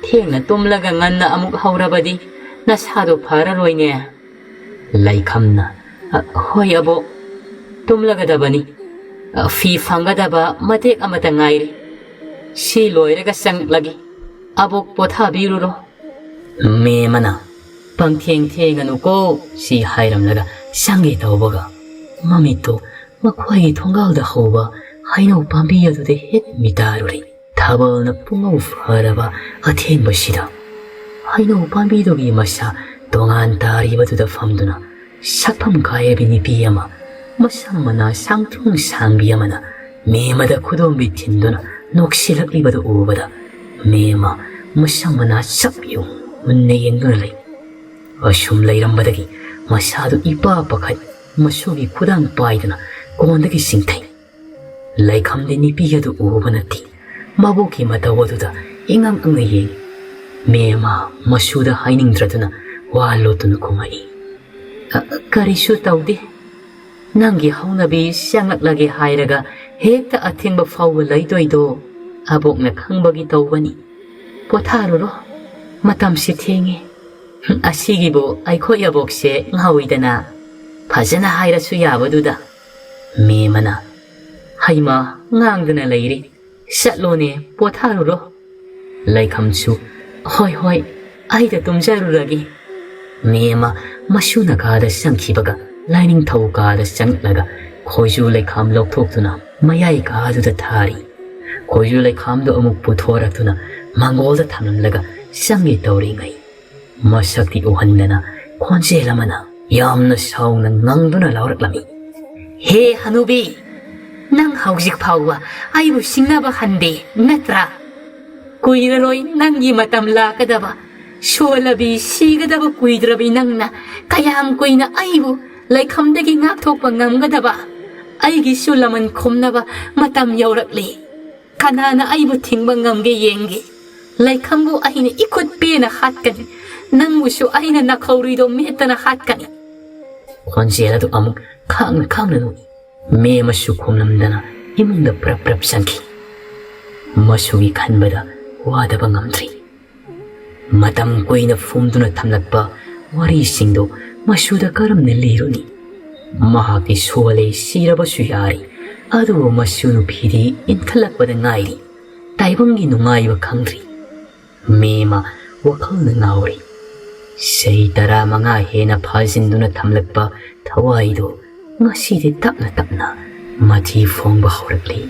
ꯊꯦꯡꯅ ꯇꯨꯝꯂꯒ ꯉꯟꯅ ꯑꯃꯨꯛ ꯍꯧꯔꯕꯗꯤ ꯅꯁꯥꯗꯣ ꯐꯔꯔꯣꯏꯅꯦ꯫" ꯂꯩꯈꯝꯅ, "ꯑ, ꯍꯣꯏ ꯑꯕꯣꯛ, ꯇꯨꯝꯂꯒꯗꯕꯅꯤ꯫ ꯑ, ꯐꯤ ꯐꯪꯒꯗꯕ ꯃꯇꯦꯛ ꯑꯃꯇ ꯉꯥꯏꯔꯦ꯫ ꯁꯤ ꯂꯣꯏꯔꯒ ꯆꯪꯂꯒꯦ꯫ ꯑꯕꯣꯛ ꯄꯣꯊꯥꯕꯤꯔꯨꯔꯣ꯫" ꯃꯦꯝꯃꯅ, "ꯄꯪꯊꯦꯡ ꯊꯦꯡꯒꯅꯨꯀꯣ" ꯁꯤ ꯍꯥꯏꯔꯝꯂꯒ ꯆꯪꯒꯦ ꯇꯧꯕꯒ ꯃꯃꯤꯠꯇꯨ ꯃꯈꯣꯏꯒꯤ ꯊꯣꯡꯒꯥꯜꯗ ꯍꯧꯕ ꯍꯩꯅꯧ ꯄꯥꯝꯕꯤ ꯑꯗꯨꯗ ꯍꯦꯛ ꯃꯤꯇꯥꯔꯨꯔꯦ꯫ ꯊꯥꯕꯜꯅ ꯄꯨꯡꯉꯧ ꯐꯥꯔꯕ ꯑꯊꯦꯡꯕꯁꯤꯗ ꯍꯩꯅꯧ ꯄꯥꯝꯕꯤꯗꯨꯒꯤ ꯃꯁꯥ ꯇꯣꯉꯥꯟ ꯇꯥꯔꯤꯕꯗꯨꯗ ꯐꯝꯗꯨꯅ ꯁꯛꯐꯝ ꯀꯥꯏꯔꯕꯤ ꯅꯨꯄꯤ ꯑꯃ, ꯃꯁꯝ ꯃꯅꯥ ꯁꯥꯡꯇ꯭ꯔꯣꯡ ꯁꯥꯡꯕꯤ ꯑꯃꯅ ꯃꯦꯝꯃꯗ ꯈꯨꯗꯣꯝꯕꯤ ꯊꯤꯟꯗꯨꯅ ꯅꯣꯛꯁꯤꯜꯂꯛꯂꯤꯕꯗꯨ ꯎꯕꯗ ꯃꯦꯝꯃ ꯃꯁꯝ ꯃꯅꯥ ꯆꯞ ꯌꯨꯡ ꯃꯨꯟꯅ ꯌꯦꯡꯗꯨꯅ ꯂꯩ꯫ ꯑꯁꯨꯝ ꯂꯩꯔꯝꯕꯗꯒꯤ ꯃꯁꯥꯗꯨ ꯏꯄꯥ ꯄꯥꯈꯠ ꯃꯁꯨꯒꯤ ꯈꯨꯗꯥꯡ ꯄꯥꯏꯗꯨꯅ ꯀꯣꯟꯗꯒꯤ ꯆꯤꯡꯊꯩ꯫ ꯂꯩꯈꯝꯗꯤ ꯅꯨꯄꯤ ꯑꯗꯨ ꯎꯕ ꯅꯠꯇꯦ꯫ ꯃꯕꯣꯛꯀꯤ ꯃꯇꯧ ꯑꯗꯨꯗ ꯏꯉꯛ ꯉꯛꯅ ꯌꯦꯡꯏ꯫ ꯃꯦꯝꯃ ꯃꯁꯨꯗ ꯍꯥꯏꯅꯤꯡꯗ꯭ꯔꯗꯨꯅ ꯋꯥ ꯂꯣꯠꯇꯨꯅ ꯈꯨꯝꯃꯛꯏ, "ꯑ, ꯀꯔꯤꯁꯨ ꯇꯧꯗꯦ꯫ ꯅꯪꯒꯤ ꯍꯧꯅꯕꯤ ꯆꯪꯂꯛꯂꯒꯦ ꯍꯥꯏꯔꯒ ꯍꯦꯛꯇ ꯑꯊꯦꯡꯕ ꯐꯥꯎꯕ ꯂꯩꯗꯣꯏꯗꯣ ꯑꯕꯣꯛꯅ ꯈꯪꯕꯒꯤ ꯇꯧꯕꯅꯤ꯫ ꯄꯣꯊꯥꯔꯨꯔꯣ, ꯃꯇꯝꯁꯤ ꯊꯦꯡꯉꯦ꯫ "ꯑꯁꯤꯒꯤꯕꯨ ꯑꯩꯈꯣꯏ ꯑꯕꯣꯛꯁꯦ ꯉꯥꯎꯏꯗꯅ, ꯐꯖꯅ ꯍꯥꯏꯔꯁꯨ ꯌꯥꯕꯗꯨꯗ"꯫ ꯃꯦꯝꯃꯅ, "ꯍꯩꯃꯥ, ꯉꯥꯡꯗꯅ ꯂꯩꯔꯦ꯫ ꯆꯠꯂꯣꯅꯦ, ꯄꯣꯊꯥꯔꯨꯔꯣ"꯫ ꯂꯩꯈꯥꯝꯁꯨ, "ꯍꯣꯏ, ꯍꯣꯏ, ꯑꯩꯗ ꯇꯨꯝꯖꯔꯨꯔꯒꯦ"꯫ ꯃꯦꯝꯃ ꯃꯁꯨꯅ ꯀꯥꯗ ꯆꯪꯈꯤꯕꯒ, ꯂꯥꯏꯅꯤꯡꯊꯧ ꯀꯥꯗ ꯆꯪꯂꯒ ꯈꯣꯏꯖꯨ ꯂꯩꯈꯥꯝ ꯂꯧꯊꯣꯛꯇꯨꯅ ꯃꯌꯥꯏ ꯀꯥꯗꯨꯗ ꯊꯥꯔꯤ꯫ ꯈꯣꯏꯖꯨ ꯂꯩꯈꯥꯝꯗꯨ ꯑꯃꯨꯛ ꯄꯨꯊꯣꯔꯛꯇꯨꯅ ꯃꯥꯡꯒꯣꯜꯗ ꯊꯝꯂꯝꯂꯒ ꯆꯪꯒꯦ ꯇꯧꯔꯤꯉꯩ, ꯃꯁꯛꯇꯤ ꯎꯍꯟꯗꯅ ꯈꯣꯟꯖꯦꯜ ꯑꯃꯅ ꯌꯥꯝꯅ ꯁꯥꯎꯅ ꯉꯪꯗꯨꯅ ꯂꯥꯎꯔꯛꯂꯝꯃꯤ꯫ "ꯍꯦ ꯍꯅꯨꯕꯤ, ꯅꯪ ꯍꯧꯖꯤꯛ ꯐꯥꯎꯕ ꯑꯩꯕꯨ ꯁꯤꯡꯅꯕ ꯍꯟꯗꯦ ꯅꯠꯇ꯭ꯔꯥ? ꯀꯨꯏꯔꯔꯣꯏ ꯅꯪꯒꯤ ꯃꯇꯝ ꯂꯥꯛꯀꯗꯕ꯫ ꯁꯣꯜꯂꯕꯤ, ꯁꯤꯒꯗꯕ ꯀꯨꯏꯗ꯭ꯔꯕꯤ ꯅꯪꯅ ꯀꯌꯥꯝ ꯀꯨꯏꯅ ꯑꯩꯕꯨ ꯂꯩꯈꯝꯗꯒꯤ ꯉꯥꯛꯊꯣꯛꯄ ꯉꯝꯒꯗꯕ? ꯑꯩꯒꯤꯁꯨ ꯂꯃꯟ ꯈꯨꯝꯅꯕ ꯃꯇꯝ ꯌꯧꯔꯛꯂꯦ꯫ ꯀꯅꯥꯅ ꯑꯩꯕꯨ ꯊꯤꯡꯕ ꯉꯝꯒꯦ ꯌꯦꯡꯒꯦ꯫ ꯂꯩꯈꯝꯕꯨ ꯑꯩꯅ ꯏꯈꯨꯠ ꯄꯦꯅ ꯍꯥꯠꯀꯅꯤ꯫ ꯅꯪꯕꯨꯁꯨ ꯑꯩꯅ ꯅꯥꯈꯧꯔꯤꯗꯣ ꯃꯦꯠꯇꯅ ꯍꯥꯠꯀꯅꯤ"꯫ ꯈꯣꯟꯖꯦꯜ ꯑꯗꯨ ꯑꯃꯨꯛ ꯈꯥꯡꯅ ꯈꯥꯡꯅ ꯅꯣꯛꯏ꯫ ꯃꯦꯝꯃꯁꯨ ꯈꯨꯝꯂꯝꯗꯅ ꯏꯃꯨꯡꯗ ꯄ꯭ꯔꯞ ꯄ꯭ꯔꯞ ꯆꯪꯈꯤ꯫ ꯃꯁꯨꯒꯤ ꯈꯟꯕꯗ ꯋꯥꯗꯕ ꯉꯝꯗ꯭ꯔꯤ꯫ ꯃꯇꯝ ꯀꯨꯏꯅ ꯐꯨꯝꯗꯨꯅ ꯊꯝꯂꯛꯄ ꯋꯥꯔꯤꯁꯤꯡꯗꯨ ꯃꯁꯨꯗ ꯀꯔꯝꯅ ꯂꯤꯔꯨꯅꯤ? ꯃꯍꯥꯛꯇꯤ ꯁꯣꯜꯂꯦ, ꯁꯤꯔꯕꯁꯨ ꯌꯥꯔꯤ, ꯑꯗꯨꯕꯨ ꯃꯁꯨ ꯅꯨꯄꯤꯗꯤ ꯏꯟꯈꯠꯂꯛꯄꯗ ꯉꯥꯏꯔꯤ꯫ ꯇꯥꯏꯕꯪꯒꯤ ꯅꯨꯡꯉꯥꯏꯕ ꯈꯪꯗ꯭ꯔꯤ꯫ ꯃꯦꯝꯃ ꯋꯥꯈꯜꯅ ꯉꯥꯎꯔꯤ꯫ ꯆꯍꯤ ꯇꯔꯥꯃꯉꯥ ꯍꯦꯟꯅ ꯐꯥꯖꯤꯟꯗꯨꯅ ꯊꯝꯂꯛꯄ ꯊꯋꯥꯏꯗꯨ ꯉꯁꯤꯗꯤ ꯇꯞꯅ ꯇꯞꯅ ꯃꯊꯤ ꯐꯣꯡꯕ ꯍꯧꯔꯛꯂꯤ꯫